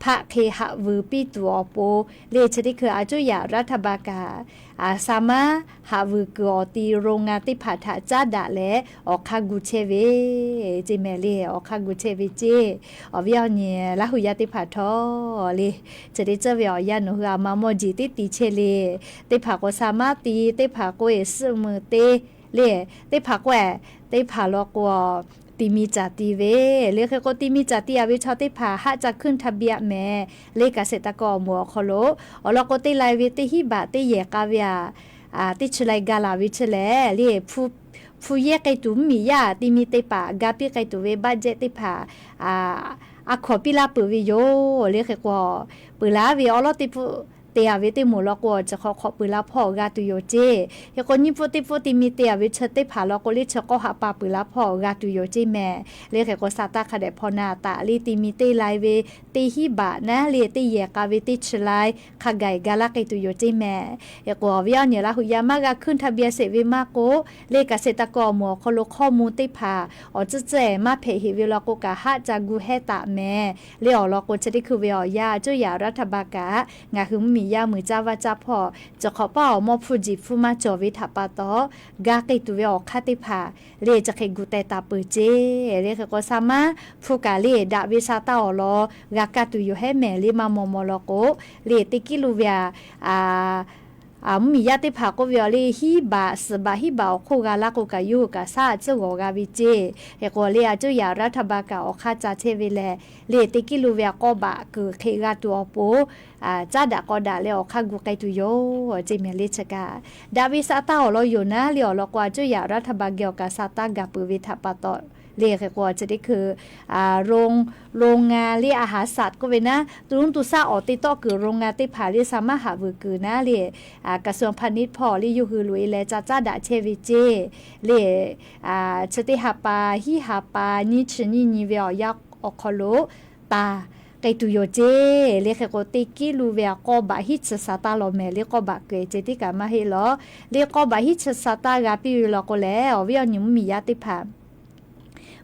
hpaˆ hk'e haꞈ vuiˬ piˇ tuˬ awˬ pon le chi teˇ hkui อายุหย่ารัฐบาล kaꞈ saˍ maˉ haꞈ vuiˬ kuiˬ awˬ ti โรงงาน teˇ hpaˍ htaꞈ caˉ daꞈ leh awˬ hk'aˇ gu chehˇ ve ceˇ mehˍ le, awˬ hk'aˇ gu chehˇ ve ceˇ. Awˬ viˉ awˬ nyi Laˇ huˍ yaˇ teˇ hpaˍ htawˇ le, chi teˇ ceuˬ ve awˬ yanˇ nawˬ hui a ma mawˇ jeˬ teˇ ti chehˇ le. Teˇ hpaˍ k'o saˍ maˉ ti, teˇ hpaˍ k'o e suhˆ meuˬ te le, teˇ hpaˍ k'o e, teˇ hpaˍ law k'o ti mi caˍ ti ve le. Hk'e k'o ti mi caˍ ti a ve chaw teˇ hpaˍ haˆ ca ขึ้นทะเบียน mehˍ le, kaꞈ sheˍ taˍ kaꞈ awˬ moˍ awˬ hk'aw lo awˬ lawn k'o teˇ lai ve teˇ hinˉ baꞈ teˇ yehˬ k'a ve a, teˇ chi lai ga laˬ ve chi lehˬ le, hpu yehˇ k'ai tuˬ mvuhˇmiˬ yaˇ ti mi te paˍ ga piˇ k'ai tuˬ ve บัตรเจ็ด teˇ hpaˍ a hkawˍ piˇ laˇ peuˬ ve yoˬ le. Hk'e k'o peuˬ laˇ ve awˉ lawˉ teˇ pfuhˆ te a ve teˇ moˍ law k'o, chi hk'awꞈ hk'awꞈ peuˬ la hpawˇ g'a tuˬ yoˬ ceˇ. Hk'e k'o nyiˇ pfuhˆ teˇ pfuhˆ ti mi te a ve chi teˇ hpaˍ law k'o le chi k'awˇ haꞈ pa peuˬ la hpawˇ g'a tuˬ yoˬ ceˇ mehˍ le. Hk'e k'o sa taˇ hk'a dehꞈ hpaw na taˍ le, ti mi teˇ lai ve teˇ hinˉ baꞈ naˉ le, teˇ yehˬ k'a ve teˇ chi lai hk'a gaˬ ga laˇ k'ai tuˬ yoˬ ceˇ mehˍ. Hk'e k'o awˬ viˉ awˬ nyi Laˇ huˍ yaˇ maˇ g'a ขึ้นทะเบียน sheˍ ve maˇ k'o le, kaꞈ sheˍ taˍ kaꞈ awˬ moˍ awˬ hk'aw lo hkawˇ mvuh teˇ hpaˍ awˬ tcuhˉ tcuhˉ e maˇ hpehꞈ heꞈ ve law k'o kaꞈ haˆ ca gu hehˇ taˍ mehˍ le. Awˬ lawn k'o chi teˇ hkui ve awˬ yanˇ อายุหย่ารัฐบาล kaꞈ ngaˬ hui mvuhˇmiˬ yaˇ muiˬ caˇ vaˇ caˇ hpawˇ chi hk'awꞈ paˇ awˬ mawˇ hpu jeˬ hpu maˇ cawˬ ve htaꞈ pa taw, ga k'ai tuˬ ve awˬ hk'aˇ teˇ hpaˍ le chi hk'e gu teh taˍ peuˬ ceˇ le. Hk'e k'o saˍ maˉ hpu kaꞈ le daꞈ ve sa taˇ awˬ lawn g'a kaˇ tuˬ yoˬ hehˉ mehˍ le. Maˇ maw maw law k'o le teˇ kiˉ lu ve a, mvuhˇmiˬ yaˇ teˇ hpaˍ k'oˆ ve awˬ le hinˉ baꞈ suhˍ baꞈ hinˉ baꞈ awˬ hk'oˆ g'a laˇ k'o kaꞈ yawˇ hui kaꞈ shaˉ a tcuhˉ g'awˬ g'a ve ceˇ. Hk'e k'o le อายุหย่ารัฐบาล kaꞈ awˬ hk'aˇ ca chehˇ ve lehˬ le, teˇ kiˉ lu ve a k'awˇ baꞈ kuiˬ hk'e g'a tuˬ awˬ pon caˉ daꞈ k'aw daꞈ leh awˬ hk'aˇ gu k'ai tuˬ yoˬ ceˇ mehˍ le. Chi kaꞈ daꞈ ve sa taˇ awˬ lawn yoˬ naˉ le. Awˬ lawn k'o อายุหย่ารัฐบาล geh awˬ kaꞈ sa taˇ gaˬ peuˬ ve htaꞈ pa taw Le hk'e k'o chi teˇ hkui โรงงาน le อาหารสัตว์ k'oˆ ve naˉ, to lonˉ to shaˆ awˬ te tawˆ kuiˬ โรงงาน teˇ hpaˍ le, สามารถ haꞈ vuiˬ kuiˬ naˉ le, กระทรวงพาณิชย์ hpawˇ le yawˇ hui loꞈ-e leh ca caˉ daꞈ chehˇ ve ceˇ le. Chi teˇ ha pa, hiˉ ha pa nyiˇ chi nyiˇ nyi ve awˬ yanˇ awˬ hk'aw lo taˍ k'ai tuˬ yoˬ ceˇ. Le hk'e k'o teˇ kiˉ lu ve a k'awˇ baꞈ hiˉ chi sa taˇ law mehˍ le, k'awˇ baꞈ keu-eˬ ceh tiˉ kaꞈ maˇ heˆ law. Le k'awˇ baꞈ hiˉ chi sa taˇ g'a piˇ ve law k'o lehˬ, awˬ viˉ awˬ nyi mvuhˇmiˬ yaˇ teˇ hpaˍ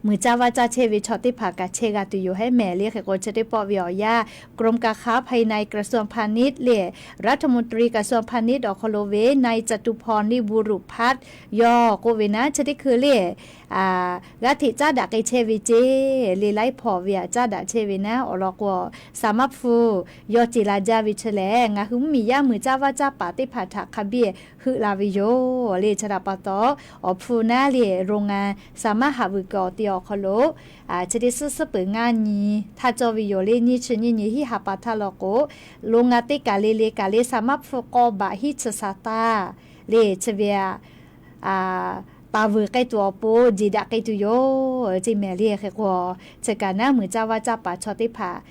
muiˬ caˇ vaˇ caˇ chehˇ ve chaw teˇ hpaˍ kaꞈ chehˇ g'a tuˬ yoˬ hehˉ mehˍ. Le hk'e k'o chi teˇ pawˆ ve awˬ yanˇ กรมการค้าภายใน กระทรวงพาณิชย์ le, รัฐมนตรีกระทรวงพาณิชย์ awˬ hk'aw lo ve นายจตุพร le บุรุษพัฒน์ yawˇ k'oˆ ve naˉ, chi teˇ hkui le g'aˇ hteꞈ caˉ daꞈ k'ai chehˇ ve ceˇ le, laiˉ hpawˇ ve aꞈ caˉ daꞈ chehˇ ve naˉ. Awˬ lawn k'o สามารถโฟน yawˇ ceˬ la jaˇ ve chi lehˬ, ngaˬ hui mvuhˇmiˬ yaˇ muiˬ caˇ vaˇ caˇ paˍ teˇ hpaˍ htaꞈ hk'a biˇ heuˆ la ve yoˬ le. Chi htaꞈ pa taw, awˬ hpu naˉ le โรงงาน สามารถ haꞈ vuiˬ kuiˬ awˬ te awˬ hk'aw lo chi teˇ suhˉ suhˉ peuˬ ngaˇ nyi htaˇ cawˇ ve yoˬ le. Nyiˇ chi nyiˇ nyi hiˉ ha pa htaˇ law k'o, โรงงาน teˇ kaˬ le le kaꞈ le สามารถโฟน k'awˇ baꞈ hiˉ chi sa taˇ le chi ve aꞈ taˍ vuiˬ k'ai tuˬ awˬ pon jeˬ daꞈ k'ai tuˬ yoˬ ceˇ mehˍ le. Hk'e k'o chi kaꞈ naˉ muiˬ caˇ vaˇ caˇ paˍ chaw teˇ hpaˍ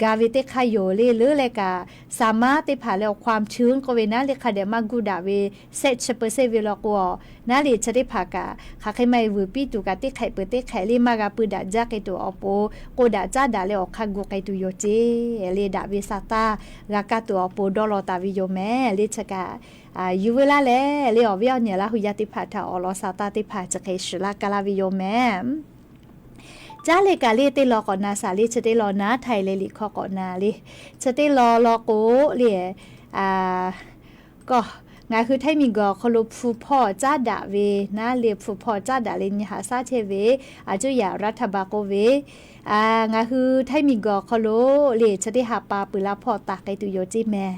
ga ve teˇ hk'aˇ yoˬ le. Leuˉ leh kaꞈ สามารถ teˇ hpaˍ leh awˬ ความชื้น k'oˆ ve naˉ le, hk'a dehꞈ maˇ guˇ daꞈ ve แซะ chi เปอร์เซ็นต์ ve law k'o, naˉ le chi teˇ hpaˍ kaꞈ hk'aˬ hk'e maˇ heˆ vuiˬ piˇ tuˬ kaꞈ teˇ hk'ehꞈ peuˬ teˇ hk'ehꞈ le maˇ g'a pui daꞈ jaˇ k'ai tuˬ awˬ pon k'oˆ daꞈ caˉ daꞈ leh awˬ hk'aˇ gu k'ai tuˬ yoˬ ceˇ le. Daꞈ ve sa taˇ g'a kaˇ tuˬ awˬ pon dawˇ law taˍ ve yoˬ mehˍ le. Chi kaꞈ yuˬ veu laˇ leh le, awˬ viˉ awˬ nyi Laˇ hu yaˇ teˇ hpaˍ htaꞈ awˬ lawn sa taˇ teˇ hpaˍ chi hk'e shiˍ laˇ ka laˇ ve yoˬ mehˍ. Caˉ leh kaꞈ le teˇ law k'awꞈ na shaˍ le, chi teˇ law na htaiˍ leh liꞈ hkawˇ k'awꞈ na le. Chi teˇ law law k'o le, k'o ngaˬ hui htaiˇ miˬguiˬ awˬ hk'aw lo hpu hpawˇ caˉ daꞈ ve naˉ le, hpu hpawˇ caˉ daꞈ leh nyi haꞈ shaˉ chehˇ ve a cuˇ yaꞈ รัฐบาล k'oˆ ve, ngaˬ hui htaiˇ miˬguiˬ awˬ hk'aw lo le chi teˇ ha pa peuˬ la hpawˇ taˍ k'ai tuˬ yoˬ ceˇ mehˍ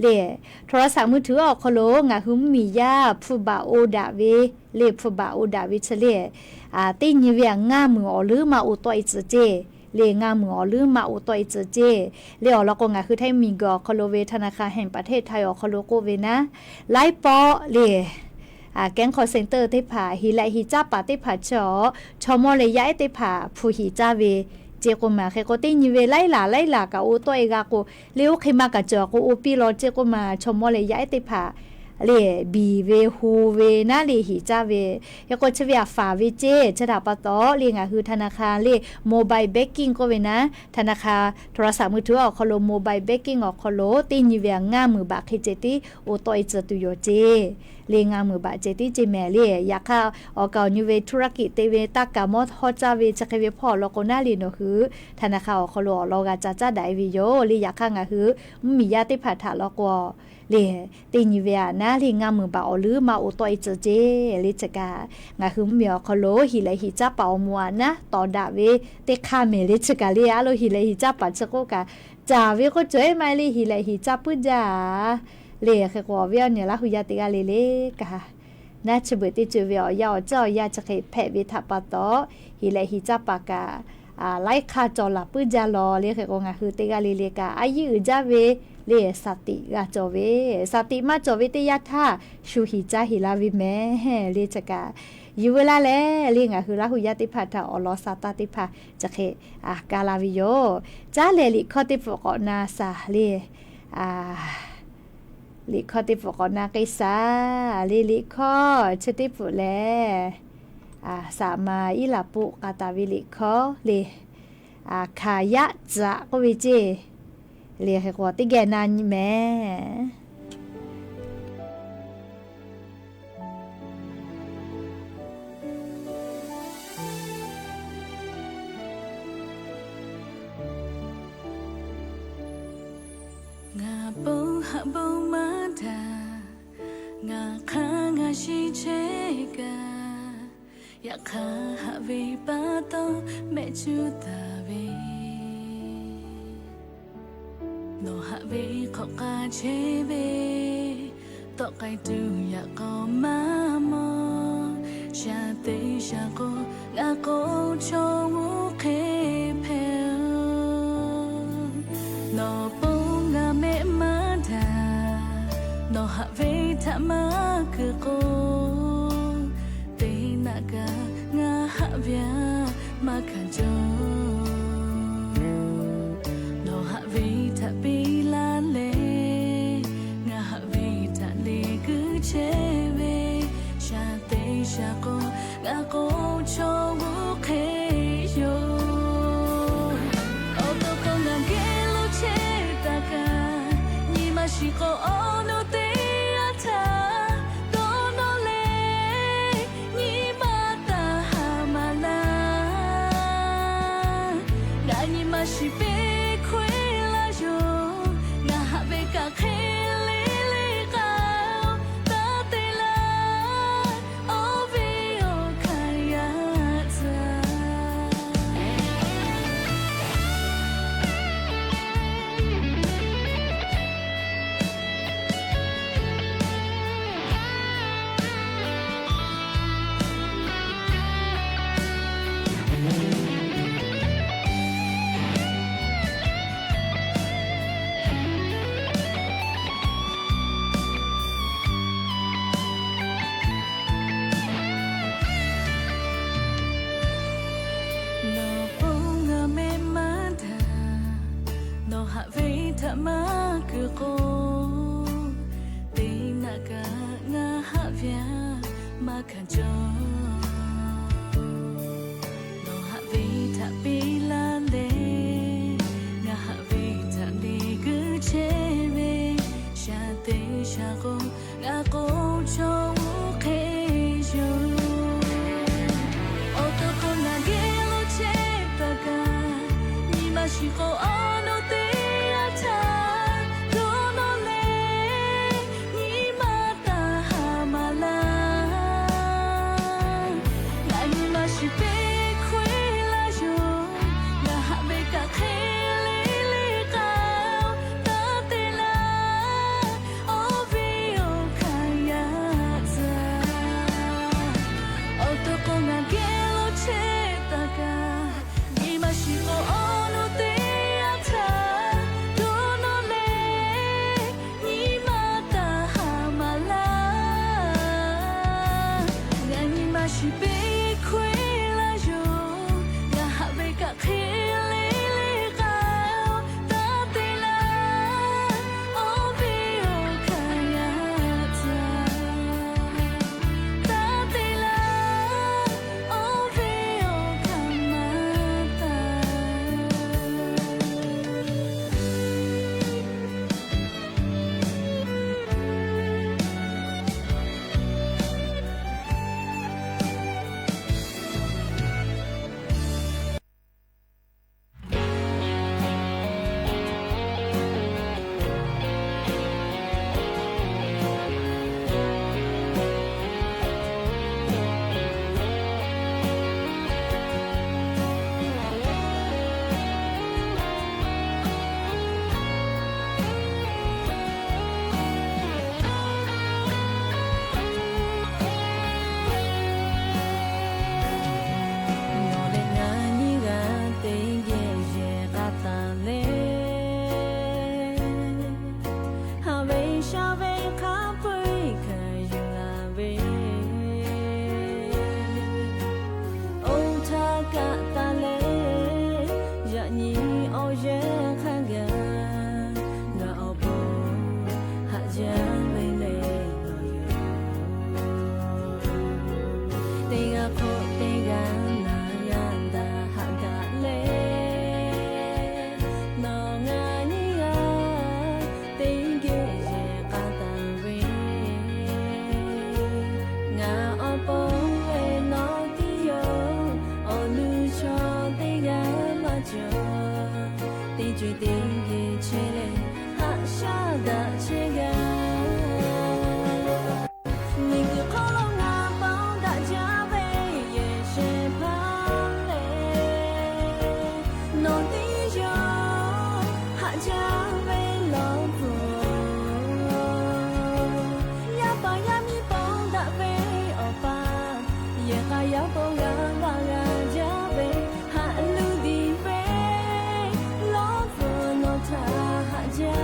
le. โทรศัพท์มือถือ awˬ hk'aw lo ngaˬ hui mvuhˇmiˬ yaˇ hpu baꞈ o daꞈ ve le, hpu baꞈ o daꞈ ve chi le, teˇ nyi ve aꞈ ngaˇ meunˍ awˬ leuˉ maˇ o tawˆ e tcuh ceˇ le, ngaˇ meunˍ awˬ leuˉ maˇ o tawˆ e tcuh ceˇ le. Awˬ lawn k'o ngaˬ hui htaiˇ miˬguiˬ awˬ hk'aw lo ve ธนาคารแห่งประเทศไทย awˬ hk'aw lo k'oˆ ve naˉ, laiˉ pawˆ le แก๊ง call center teˇ hpaˍ, hiˍ lehꞈ hiˍ caˇ paˍ teˇ hpaˍ chi awˬ chaw mawˇ leh yaˇ ehˉ teˇ hpaˍ hpu hiˍ caˇ ve ceˇ k'oˆ maˬ. Hk'e k'o teˇ nyi ve laiˉ laˬ laiˉ laˬ kaꞈ o tawˆ e g'a k'o le, oˇ hk'e maˇ kaꞈ cawˬ k'o o piˇ law ceˇ k'oˆ maˬ. Chaw mawˇ leh yaˇ ehˉ teˇ hpaˍ le biˬ ve hu ve naˉ le hiˍ caˇ ve. Hk'e k'o chi ve aꞈ faˍ ve ceˇ. Chi htaꞈ pa taw le ngaˬ hui ธนาคาร le mobile banking k'oˆ ve naˉ, ธนาคาร โทรศัพท์มือถือ awˬ hk'aw lo mobile banking awˬ hk'aw lo teˇ nyi ve aꞈ ngaˇ meunˍ baꞈ hk'e ceh tiˉ o tawˆ e tcuh tuˬ yoˬ ceˇ le, ngaˇ meunˍ baꞈ ceh tiˉ ceˇ mehˍ le. Yaꞈ hk'aˇ awˬ kaˍ awˬ nyi ve ธุรกิจ te ve taˇ kaˍ mawˇ hawˇ caˇ ve chi hk'e ve hpawˇ awˬ lawn k'o naˉ le nawˬ hui ธนาคาร awˬ hk'aw lo awˬ lawn g'a ca caˉ daꞈ e ve yoˬ le. Yaꞈ hk'aˇ ngaˬ hui mvuhˇmiˬ yaˇ teˇ hpaˍ htaꞈ lawn k'o le teˇ nyi ve aꞈ naˉ le ngaˇ meunˍ baꞈ awˬ leuˉ maˇ o tawˆ e tcuh ceˇ le. Chi kaꞈ ngaˬ hui mvuhˇmiˬ awˬ hk'aw lo hiˍ lehꞈ hiˍ caˇ paˍ awˬ moˍ aꞈ naˉ tawˍ daꞈ ve teˇ hk'aˇ mehˍ le. Chi kaꞈ le a lo hiˍ lehꞈ hiˍ caˇ paˍ chi k'oˆ kaꞈ caˍ ve k'oˆ cawˬ ehˉ maˇ le, hiˍ lehꞈ hiˍ caˇ puiˉ jaˇ le. Hk'e k'o awˬ viˉ awˬ nyi Laˇ hu yaˇ teˇ g'aˇ le le kaꞈ naˉ chi beuꞈ teˇ ceuˬ ve awˬ yanˇ awˬ ceuˬ awˬ yanˇ chi hk'e hpehꞈ ve htaꞈ pa taw, hiˍ lehꞈ hiˍ caˇ paˍ kaꞈ laiˉ hk'aˇ cawˬ laˬ puiˉ jaˇ law le. Hk'e k'o ngaˬ hui teˇ g'aˇ le le kaꞈ a yiˉ uiˍ jaˇ ve le สติ g'a cawˬ ve, สติ maˇ cawˬ ve teˇ yanˇ htaˇ shu hiˍ caˇ heˍ laˇ ve mehˍ le. Chi kaꞈ yuˬ veu laˇ leh le ngaˬ hui Laˇ hu yaˇ teˇ hpaˍ htaꞈ awˬ lawn sa taˇ teˇ hpaˍ chi hk'e ka la ve yoˬ. Caˉ leh liꞈ hkawˇ teˇ pfuhꞈ k'awꞈ na shaˍ le. Liꞈ hkawˇ teˇ pfuhꞈ k'awꞈ na k'ai shaˍ le. Liꞈ hkawˇ chi teˇ pfuhꞈ lehˬ, saˍ ma iˉ laˬ puˆ k'a taˍ ve liꞈ hkawˇ le, hkaˍ yaˆ tcuhꞈ k'oˆ ve ceˇ le. Hk'e k'o teˇ geh na nyi mehˍ. Ngaˬ bon haꞈ bon maˇ daꞈ, ngaˬ hk'aˇ ngaˬ shiˍ chehˇ kaꞈ, yaꞈ hk'aˇ haꞈ ve pa taw mehˆ cuˇ taˍ ve, nawˬ haꞈ ve hk'awꞈ k'ai chehˇ ve, tawˆ k'ai tuˬ yaꞈ k'aw maˇ mawˬ. Shaˍ te shaˍ k'o, ngaˬ k'o chaw oˇ hk'e hpehꞈ-oˬ. Nawˬ pon ngaˬ mehˆ maˇ daꞈ, nawˬ haꞈ ve htaꞈ maˇ kuiˬ k'o, teˇ naˆ kaꞈ ngaˬ haꞈ ve aꞈ Maˇ shiˍ peˇ hkawehˇ laˇ yoˬ. Ngaˬ haꞈ ve kaꞈ hk'e le le k'aoˍ, taˇ te laˇ. Awˬ viˉ awˬ hkanˇ yaˇ tcuh. Nawˬ pon ngaˬ meh maˇ htaꞈ, nawˬ haꞈ ve htaꞈ maˇ kuiˬ k'o, teˇ naˆ kaꞈ ngaˬ haꞈ ve maˇ hkanˍ cawˬ. Nawˬ haꞈ ve htaꞈ piˇ laˇ leh, ngaˬ haꞈ ve htaꞈ te guiˇ chehˇ ve, shaˍ te shaˍ k'o, ngaˬ k'o chaw oˇ hk'e yoˬ. Awˬ to k'o ngaˬ geh lo chehˇ taˍ kaꞈ, nyi ma shiˍ k'o awˬ nu teˇ yanˇ htaˇ dawˇ nawˇ leh, nyi ma taˇ haˍ maˍ laˇ. Ngaˬ nyi ma shiˍ peˇ hkawehˇ laˇ yoˬ. Ngaˬ haꞈ ve kaꞈ hk'e le le k'aoˍ, taˇ te laˇ. Awˬ viˉ awˬ hkanˇ yaˇ tcuh. Awˬ to k'o ngaˬ geh lo chehˇ taˍ kaꞈ, nyi ma shiˍ k'o awˬ nu teˇ yanˇ htaˇ dawˇ nawˇ leh, nyi ma taˇ haˍ maˍ laˇ. Ngaˬ nyi ma shiˍ peˇ hkawehˇ laˇ yoˬ. Ngaˬ haꞈ ve kaꞈ hk'e le le k'aoˍ, taˇ te laˇ. Awˬ viˉ awˬ hkanˇ yaˇ tcuh. Taˇ te laˇ. Awˬ viˉ awˬ hkanˇ maˇ taˍ. Nawˬ leh ngaˬ nyiˇ g'aˇ teˇ geh yehˬ k'a taˍ leh, haꞈ ve shaˉ ve hk'a peu-eˬ hkanˍ yuˬ laˬ ve, oˇ htaˇ kaꞈ taˍ leh, yaꞈ nyi awˬ yehˬ hk'a gaˬ ngaˬ awˬ pon haꞈ jaˇ ve le. Teˇ g'aˇ hk'oˆ teˇ g'aˇ naˬ g'a daꞈ haꞈ daꞈ leh, nawˬ ngaˬ nyiˇ g'aˇ teˇ geh yehˬ k'a taˍ ve, ngaˬ awˬ pon leh nawˬ tiˉ yoˬ. Awˬ nu chaw teˇ g'aˇ maˇ cawˬ. Teˇ co-e teˇ geh chehˇ leh, haꞈ shaˉ daꞈ chehˇ g'a. Miˬguiˬ hk'oˆ lo ngaˬ pon daꞈ jaˇ ve yehˬ shehˍ hpaˇ lehˬ, nawˬ tiˉ yoˬ. Haꞈ jaˇ ve lawˬ pfuhˍ, yaˇ paˍ yaˇ miˇ pon daꞈ ve awˬ pa, yehˬ k'a yaˇ pon g'a g'a g'a jaˇ ve, haꞈ luˬ diˬ ve lawˬ pfuhˍ nawˬ htaꞈ haꞈ jaˇ.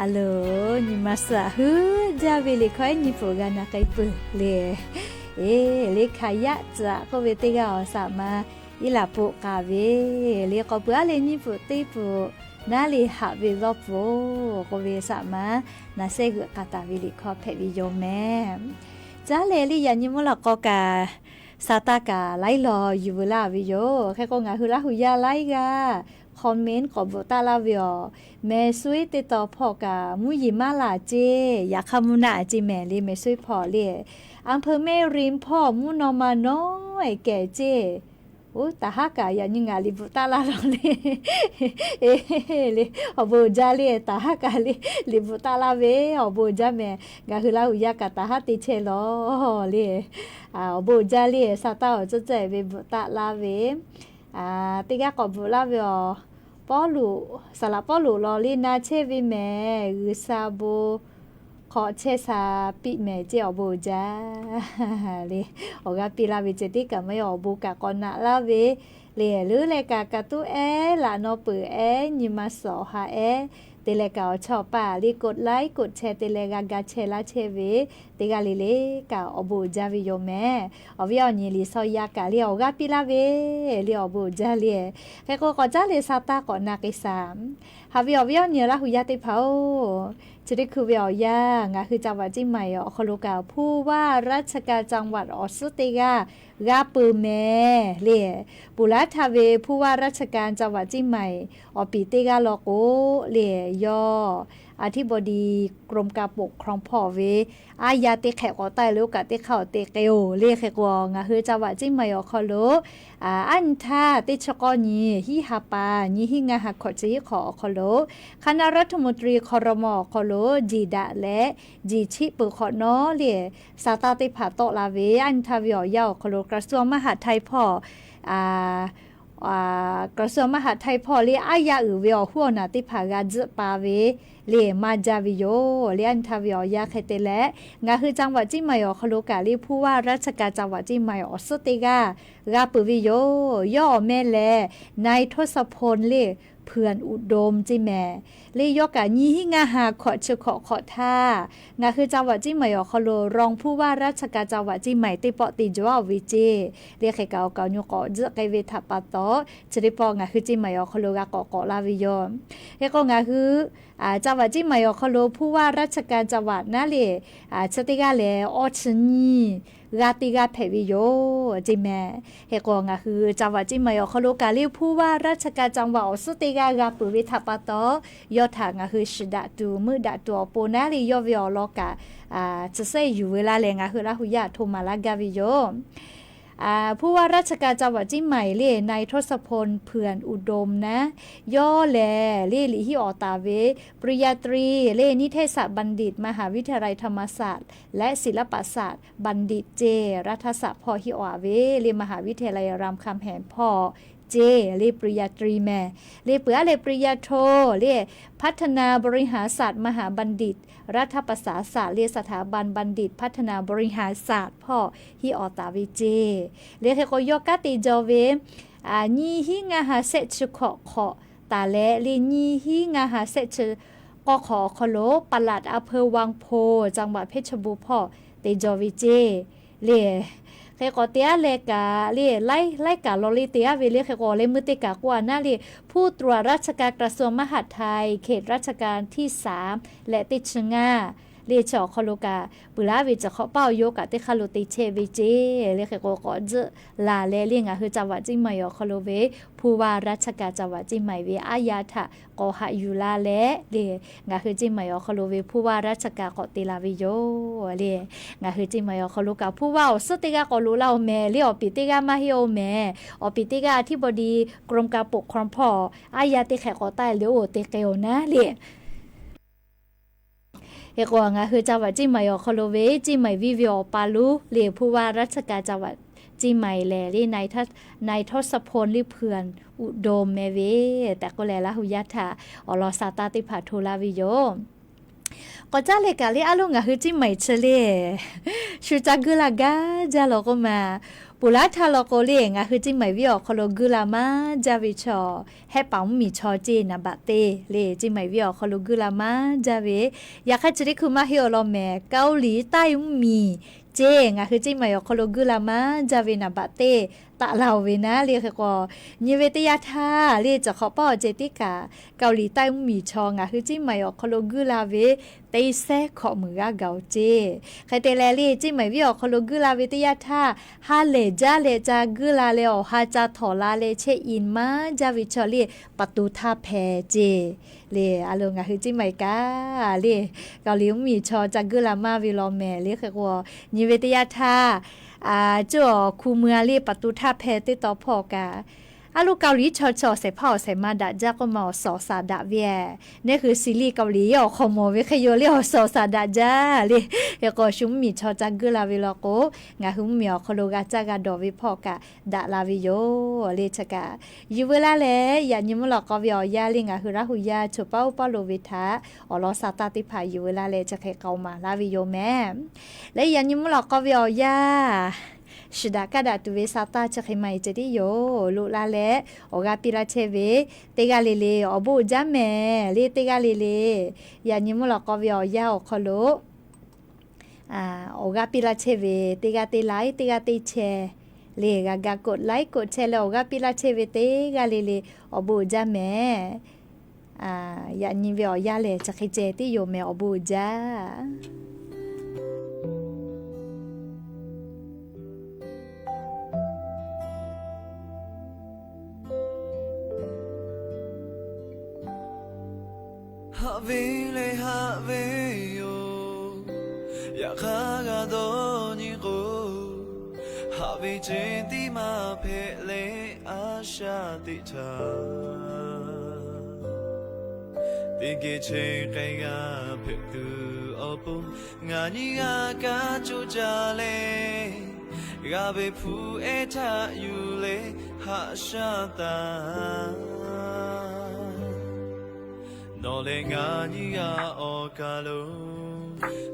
Aˬ loˍ, nyi ma suhˍ heuˆ jaˇ ve liꞈ hkawˇ ehˉ nyi pfuhˍ g'a na k'ai peuˬ le. Eˬ, le hkanˍ yaˇ tcuhꞈ k'oˆ ve teˇ g'aˇ awˬ saꞈ ma iˉ laꞈ poꞈ k'aˍ ve le k'awꞈ peuˬ aˉ leh nyi pfuhˍ teˇ pfuhˍ naˉ le haꞈ ve lawˇ pfuhˍ k'oˆ ve saꞈ ma na shehˆ g'euꞈ k'a taˍ ve liꞈ hkawˇ hpehꞈ ve yoˬ mehˍ. Caˉ leh le yaꞈ nyi mvuhˇ law k'aw kaꞈ sa taˇ kaꞈ laiˉ law yuˬ veu laˇ ve yoˬ. Hk'e k'o ngaˬ hui Laˇ huˍ yaˇ laiˉ g'aˇ comment k'awꞈ bvuhꞈ taˆ laˇ ve awˬ, meh suiˉ teˇ taw hpawˇ kaꞈ mvuhˇ yeˬ maˇ laˬ ceˇ, yaꞈ hk'aˇ mvuhˇ naˆ ceˇ mehˍ le meh suiˉ hpawˇ le. อำเภอแม่ริม hpawˇ mvuhˇ naw ma nawˉ ehˍ kehˬ ceˇ. Oˇ, taˍ haˉ kaꞈ yaꞈ nyi ngaˬ liꞈ bvuhꞈ taˆ laˇ lawˬ le. Eˬ, le awˬ bon uiˍ jaˇ le taˍ haˉ kaꞈ le liꞈ bvuhꞈ taˆ laˇ ve awˬ bon uiˍ jaˇ mehˍ. Ngaˬ hui Laˇ huˍ yaˇ kaꞈ taˍ haˉ te chehˇ lawˬ le. Awˬ bon uiˍ jaˇ le sa taˇ awˬ ceuˬ ceuˬ ve bvuhꞈ taˆ laˇ ve teˇ g'aˇ k'awꞈ bvuhꞈ laˇ ve awˬ, Pawˇluꞈ, saˍ laꞈ Pawˇluꞈ lawˬ le na chehˇ ve mehˍ, G'uiˬsha bon hk'awꞈ chehˇ sha piˇ mehˍ ceˇ awˬ bon uiˍ jaˇ le. Awˬ g'aˇ piˇ laˇ ve ceh tiˉ kaꞈ maˇ heˆ awˬ bon kaꞈ k'awꞈ naꞈ laˇ ve le. Leuˉ leh kaꞈ ka tuˉ ehˉ laꞈ naw peuˬ ehˉ nyi ma suhˍ awˬ ha ehˉ te leh kaꞈ awˬ chawˇ awˬ paˇ le กดไลค์ กดแชร์ te leh g'a ga chehˇ laˇ chehˇ ve teˇ g'aˇ le le kaꞈ awˬ bon uiˍ jaˇ ve yoˬ mehˍ. Awˬ viˉ awˬ nyi Liꞈ hpu yaˇ kaꞈ le awˬ g'aˇ piˇ laˇ ve le awˬ bon uiˍ jaˇ le. Hk'e k'o k'awꞈ caˉ leh sa taˇ k'awꞈ na k'ai shaˍ. Haꞈ ve awˬ viˉ awˬ nyi Laˇ huˍ yaˇ teˇ hpaˍ-oˬ, chi teˇ hkui ve awˬ yanˇ ngaˬ hui จังหวัดเชียงใหม่ awˬ hk'aw lo kaꞈ ผู้ว่าราชการจังหวัด awˬ suhˉ teˇ g'aˇ g'a peuˬ mehˍ le. Ponˬ laˇ htaˇ ve ผู้ว่าราชการจังหวัดเชียงใหม่ awˬ piˍ teˇ g'aˇ law k'o le, yawˇ อธิบดีกรมการปกครอง hpawˇ ve aˉ yaˇ teˇ hk'ehꞈ k'awꞈ taˆ le oˇ kaꞈ teˇ hk'aˇ awˬ te k'ai-oˬ le. Hk'e k'o ngaˬ hui จังหวัดเชียงใหม่ awˬ hk'aw lo aˉ nyi htaˇ teˇ chi k'awˇ nyi hiˉ ha pa nyi hiˉ ngaˇ ha hkawꞈ chi hiˉ hk'awꞈ awˬ hk'aw lo คณะรัฐมนตรี ครม. awˬ hk'aw lo jiˬ daꞈ leh jiˬ chiˆ peuˬ hk'awꞈ nawˉ le sa taˇ teˇ hpaˍ tawˆ la ve aˉ nyi htaˇ ve awˬ yanˇ awˬ hk'aw lo กระทรวงมหาดไทย hpawˇ กระทรวงมหาดไทย hpawˇ le aˉ yaˇ uiˍ ve awˬ huˉ awˬ naˬ teˇ hpaˍ g'a tzuhˆ pa ve le maˇ jaˇ ve yoˬ le. Aˉ nyi htaˇ ve awˬ yanˇ hk'e te leh ngaˬ hui จังหวัดเชียงใหม่ awˬ hk'aw lo kaꞈ le ผู้ว่าราชการจังหวัดเชียงใหม่ awˬ suhˉ teˇ g'aˇ g'a peuˬ ve yoˬ. Yawˇ awˬ meh lehˬ นายทศพล le เผื่อนอุดม ceˇ mehˍ. Le yawˇ kaꞈ nyi hiˉ ngaˇ ha hkawꞈ chi hk'awꞈ hk'awꞈ htaˇ ngaˬ hui จังหวัดเชียงใหม่ awˬ hk'aw lo รองผู้ว่าราชการจังหวัดเชียงใหม่ teˇ pawˆ te jaw-a ve ceˇ. Le hk'e kaꞈ awˬ kaˍ awˬ nyi k'awꞈ tzuhˆ k'ai ve htaꞈ pa taw chi teˇ pawˆ ngaˬ hui เชียงใหม่ awˬ hk'aw lo g'a k'awꞈ k'awꞈ la ve yoˬ. Hk'e k'o ngaˬ hui จังหวัดเชียงใหม่ awˬ hk'aw lo ผู้ว่าราชการจังหวัด naˉ le chi teˇ g'aˇ lehˬ awˇ chi nyiˇ g'aˇ teˇ g'aˇ hpehꞈ ve yoˬ ceˇ mehˍ. Hk'e k'o ngaˬ hui จังหวัดเชียงใหม่ awˬ hk'aw lo kaꞈ le ผู้ว่าราชการจังหวัด awˬ suhˉ teˇ g'aˇ g'a peuˬ ve htaꞈ pa taw yawˇ htaꞈ ngaˬ hui shiˍ daꞈ tuˬ meuˆ daꞈ tuˬ awˬ pon naˉ le yawˇ ve awˬ lawn kaꞈ chi sehˉ yuˬ veu laˇ leh ngaˬ hui Laˇ huˍ yaˇ htoꞈ maˍ laˇ gaˇ ve yoˬ. ผู้ว่าราชการจังหวัดเชียงใหม่ le นายทศพล เผื่อนอุดม naˉ, yawˇ lehˬ le liꞈ hiˆ awˍ taˍ ve ปริญญาตรี le นิเทศศาสตร์บัณฑิต มหาวิทยาลัยธรรมศาสตร์ และศิลปศาสตร์บัณฑิต ceˇ รัฐศาสตร์ hpawˇ hiˆ awˍ ve le มหาวิทยาลัยรามคำแหง hpawˇ ceˇ le ปริญญาตรี mehˍ. Le peuˬ aˉ leh ปริญญาโท le พัฒนาบริหารศาสตร์ มหาบัณฑิต รัฐประศาสตร์ le สถาบันบัณฑิตพัฒนาบริหารศาสตร์ hpawˇ hiˆ awˍ taˍ ve ceˇ. Le hk'e k'o yawˇ kanˉ te jaw ve nyiˇ hiˉ ngaˇ ha shehˆ chi hkawꞈ hk'awꞈ taˍ leh le nyiˇ hiˉ ngaˇ ha shehˆ chi k'awˇ hk'awꞈ awˬ hk'aw lo ปลัดอำเภอวังโพธิ์ จังหวัดเพชรบูรณ์ hpawˇ te jaw ve ceˇ. Le hk'e k'awꞈ te aˉ leh kaꞈ le laiˉ laiˉ kaꞈ law le te aˉ ve le hk'e k'o awˬ leh meuˇ teˇ kaꞈ k'oˆ a naˉ le ผู้ตรวจราชการกระทรวงมหาดไทย เขตราชการที่สาม และ teˇ chi ngaˇ le chi awˬ hk'aw lo kaꞈ peuˬ laˇ ve ciˬ hk'awꞈ paˇ awˬ yawˇ kaꞈ teˇ hk'aˇ lo te chehˇ ve ceˇ. Le hk'e k'o k'awꞈ tzuhˆ laˬ leh le ngaˬ hui จังหวัดเชียงใหม่ awˬ hk'aw lo ve ผู้ว่าราชการจังหวัดเชียงใหม่ ve aˉ yaˇ htaꞈ k'awꞈ haꞈ yuˬ la leh le ngaˬ hui เชียงใหม่ awˬ hk'aw lo ve ผู้ว่าราชการ k'awꞈ te la ve yoˬ le. Ngaˬ hui เชียงใหม่ awˬ hk'aw lo kaꞈ ผู้ว่า awˬ suhˉ teˇ g'aˇ k'awꞈ loꞈ la-oˬ mehˍ le awˬ piˍ teˇ g'aˇ maˇ heˆ-oˬ mehˍ. Awˬ piˍ teˇ g'aˇ อธิบดีกรมการปกครอง hpawˇ aˉ yaˇ teˇ hk'ehꞈ k'awꞈ taˆ le oˬ te k'ai-oˬ naˉ le Hk'e k'o ngaˬ hui จังหวัดเชียงใหม่ awˬ hk'aw lo ve เชียงใหม่ viˇ ve awˬ pa lonˉ le ผู้ว่าราชการจังหวัดเชียงใหม่ lehˬ le นายทศพล le เผื่อนอุดม meh ve tehꞈ k'oˆ leh Laˇ huˍ yaˇ htaꞈ awˬ lawn sa taˇ teˇ hpaˍ hto laˇ ve yoˬ. K'awꞈ caˉ leh kaꞈ le a loˉ ngaˬ hui เชียงใหม่ chi le shu ca guˇ laˇ gaˇ jaˇ law k'oˆ ma. Ponˬ laˇ htaˇ law k'o le, ngaˬ hui Ceˇ maiˍ venˇ awˬ hk'aw lo guiˇ la maˇ jaˇ ve chaw, hehˉ paˍ mvuhˇmiˬ chaw ceˇ naˍ baꞈ te le, Ceˇ maiˍ venˇ awˬ hk'aw lo guiˇ la maˇ jaˇ ve. Yaꞈ hk'aˇ chi teˇ hkui maˇ heˆ awˬ lawn mehˍ, Kaoˍliˍ taiˇ mvuhˇmiˬ ceˇ ngaˬ hui Ceˇ maiˍ awˬ hk'aw lo guiˇ la maˇ jaˇ ve naˍ baꞈ te taꞈ la-oˬ ve naˉ le. Hk'e k'o, nyi ve teˇ yanˇ htaˇ le, cawˬ hk'awꞈ paˇ awˬ ceh tiˉ kaꞈ, Kaoˍliˍ taiˇ mvuhˇmiˬ chaw ngaˬ hui Ceˇ maiˍ awˬ hk'aw lo guiˇ la ve teˇ sehˉ hkawꞈ muiˬ g'aˇ gaˬ-oˬ ceˇ. Hk'e te leh le, Ceˇ maiˍ venˇ awˬ hk'aw lo guiˇ la ve teˇ yanˇ htaˇ, ha lehˬ jaˇ leh ca guiˇ la leh awˬ ha ca htawnˍ la leh chehˇ i maˇ jaˇ ve chaw le, ประตูท่าแพ ceˇ le. A lo ngaˬ hui Ceˇ maiˍ kaꞈ le, Kaoˍliˍ mvuhˇmiˬ chaw ca guiˇ la maˇ ve law mehˍ le. Hk'e k'o, nyi ve teˇ yanˇ htaˇ, coˇ awˬ hku mui a le ประตูท่าแพ teˇ taw hpawˇ kaꞈ, a lo Kaoˍliˍ chaw chi awˬ shehˍ hpaˇ awˬ shehˍ ma daꞈ jaˇ k'oˆ ma awˬ suhˍ awˬ shaˍ daꞈ ve, neˇ hui ซีรีส์เกาหลี awˬ hk'aw mawˬ ve hk'e yoˬ le, awˬ suhˍ awˬ shaˍ daꞈ jaˇ le. Hk'e k'o, shu mvuhˇmiˬ chaw ca guiˇ la ve law k'o, ngaˬ hui mvuhˇmiˬ awˬ hk'aw lo g'a caˇ g'a dawˬ ve hpawˇ kaꞈ daꞈ la ve yoˬ le. Chi kaꞈ, yuˬ veu laˇ leh yaꞈ nyi mvuhˇ lawꞈ k'aw ve awˬ yanˇ le, ngaˬ hui Laˇ hu yaˇ choˬ paˉ oˇ paˉ lo ve htaꞈ awˬ lawn sa taˇ teˇ hpaˍ yuˬ veu laˇ leh chi hk'e k'aoˍ maˍ laˇ ve yoˬ mehˍ. Leh yaꞈ nyi mvuhˇ lawꞈ k'aw ve awˬ yanˇ, shiˍ daꞈ kaˇ daꞈ tuˬ ve sa taˇ chi hk'e maˇ heˆ ceh tiˉ yoˬ. Loꞈ la leh awˬ g'aˇ piˇ laˇ chehˇ ve teˇ g'aˇ le le awˬ bon uiˍ jaˇ mehˍ le. Teˇ g'aˇ le le yaꞈ nyi mvuhˇ lawꞈ k'aw ve awˬ yanˇ awˬ hk'aw lo awˬ g'aˇ piˇ laˇ chehˇ ve teˇ g'aˇ teˇ laiˉ, teˇ g'aˇ teˇ chehˇ le, g'a ga กดไลค์ กดแชร์ leh awˬ g'aˇ piˇ laˇ chehˇ ve teˇ g'aˇ le le awˬ bon uiˍ jaˇ mehˍ. Yaꞈ nyi ve awˬ yanˇ lehˬ chi hk'e ceh tiˉ yoˬ mehˍ, awˬ bon uiˍ jaˇ. Haꞈ ve leh haꞈ ve yoˬ. Yaꞈ hk'aˇ g'a dawˇ nyi k'o, haꞈ ve ceh tiˉ maˇ hpehꞈ leh a shaꞈ teꞈ htaꞈ teˇ geh chehˇ k'ai g'a hpehꞈ tuˬ awˬ pon, ngaˬ nyi g'a kaˇ coˇ caˇ leh, g'a ve hpu ehˉ htaꞈ yuˬ leh haꞈ shaꞈ taˍ. Nawˬ leh ngaˬ nyi g'a awˬ kaˬ lo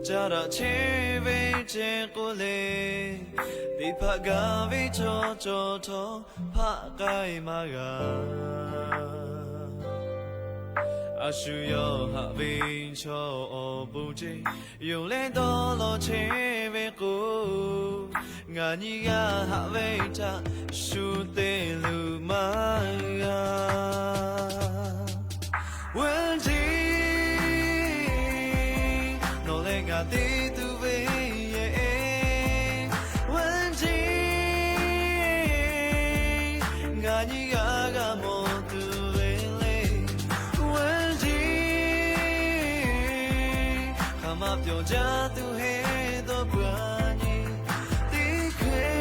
caˇ daꞈ chehˇ ve ceh k'oˆ leh, teˇ hpaˍ gaˬ ve chaw cawˬ htawˇ hpaˆ k'ai maˇ g'a. A shu yawˇ haꞈ ve chaw awˬ pon ceh yonˍ leh dawˇ law chehˇ ve k'o, ngaˬ nyi g'a haꞈ ve htaꞈ shu te luˬ maˇ g'a. Wen ji, nawˬ leh ngaˬ te tuˬ ve yehˬ, wen ji, ngaˬ nyi g'a g'a mawˬ tuˬ ve le. Wen ji, hk'aˬ ma pyawˬ jaˇ tuˬ heˆ dawˇ peuˬ a nyi, teˇ hk'e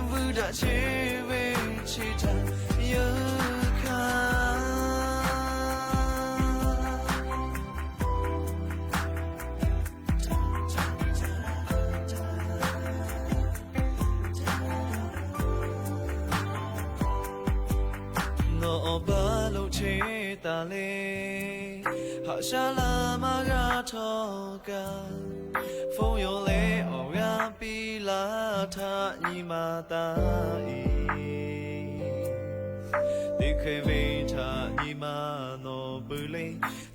vuiˇ daꞈ chehˇ ve chi htaꞈ yeuˬ hkanˍ. Nawˬ awˬ ba lo chehˇ taˍ le, haꞈ shaˉ laˇ maˇ g'a htawˇ kaꞈ, hpfuhˇ yawˬ leh awˬ g'aˇ piˇ laˇ htaꞈ nyi ma taˍ e. Teˇ hk'e ve htaꞈ nyi ma nawˬ peuˬ le,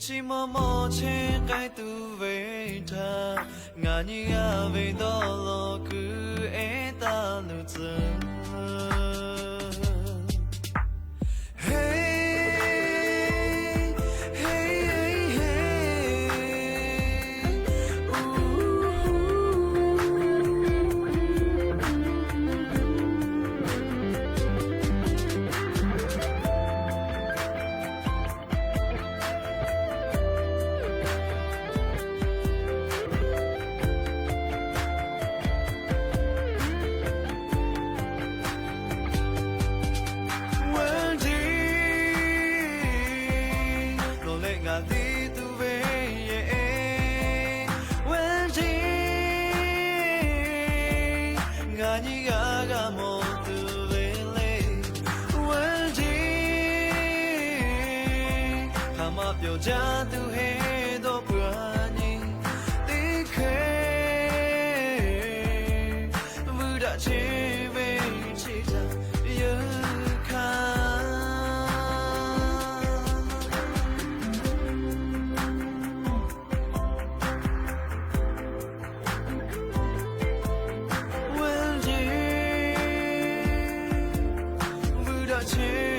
chi maw maw chehˇ k'ai tuˬ ve htaꞈ ngaˬ nyi g'a ve dawˇ law kuiˬ ehˉ taˍ luˬ tcuh. Wen ji, nawˬ leh ngaˬ te tuˬ ve yehˬ, wen ji, ngaˬ nyi g'a g'a mawˬ tuˬ ve le. Wen ji, hk'aˬ ma pyawˬ jaˇ tuˬ heˆ dawˇ peuˬ a nyi, teˇ hk'e Daꞈ cheˇ ve chi htaꞈ yeunˇ hkanˍ. Wenˇ jeˇ vuiˬ daꞈ cheˇ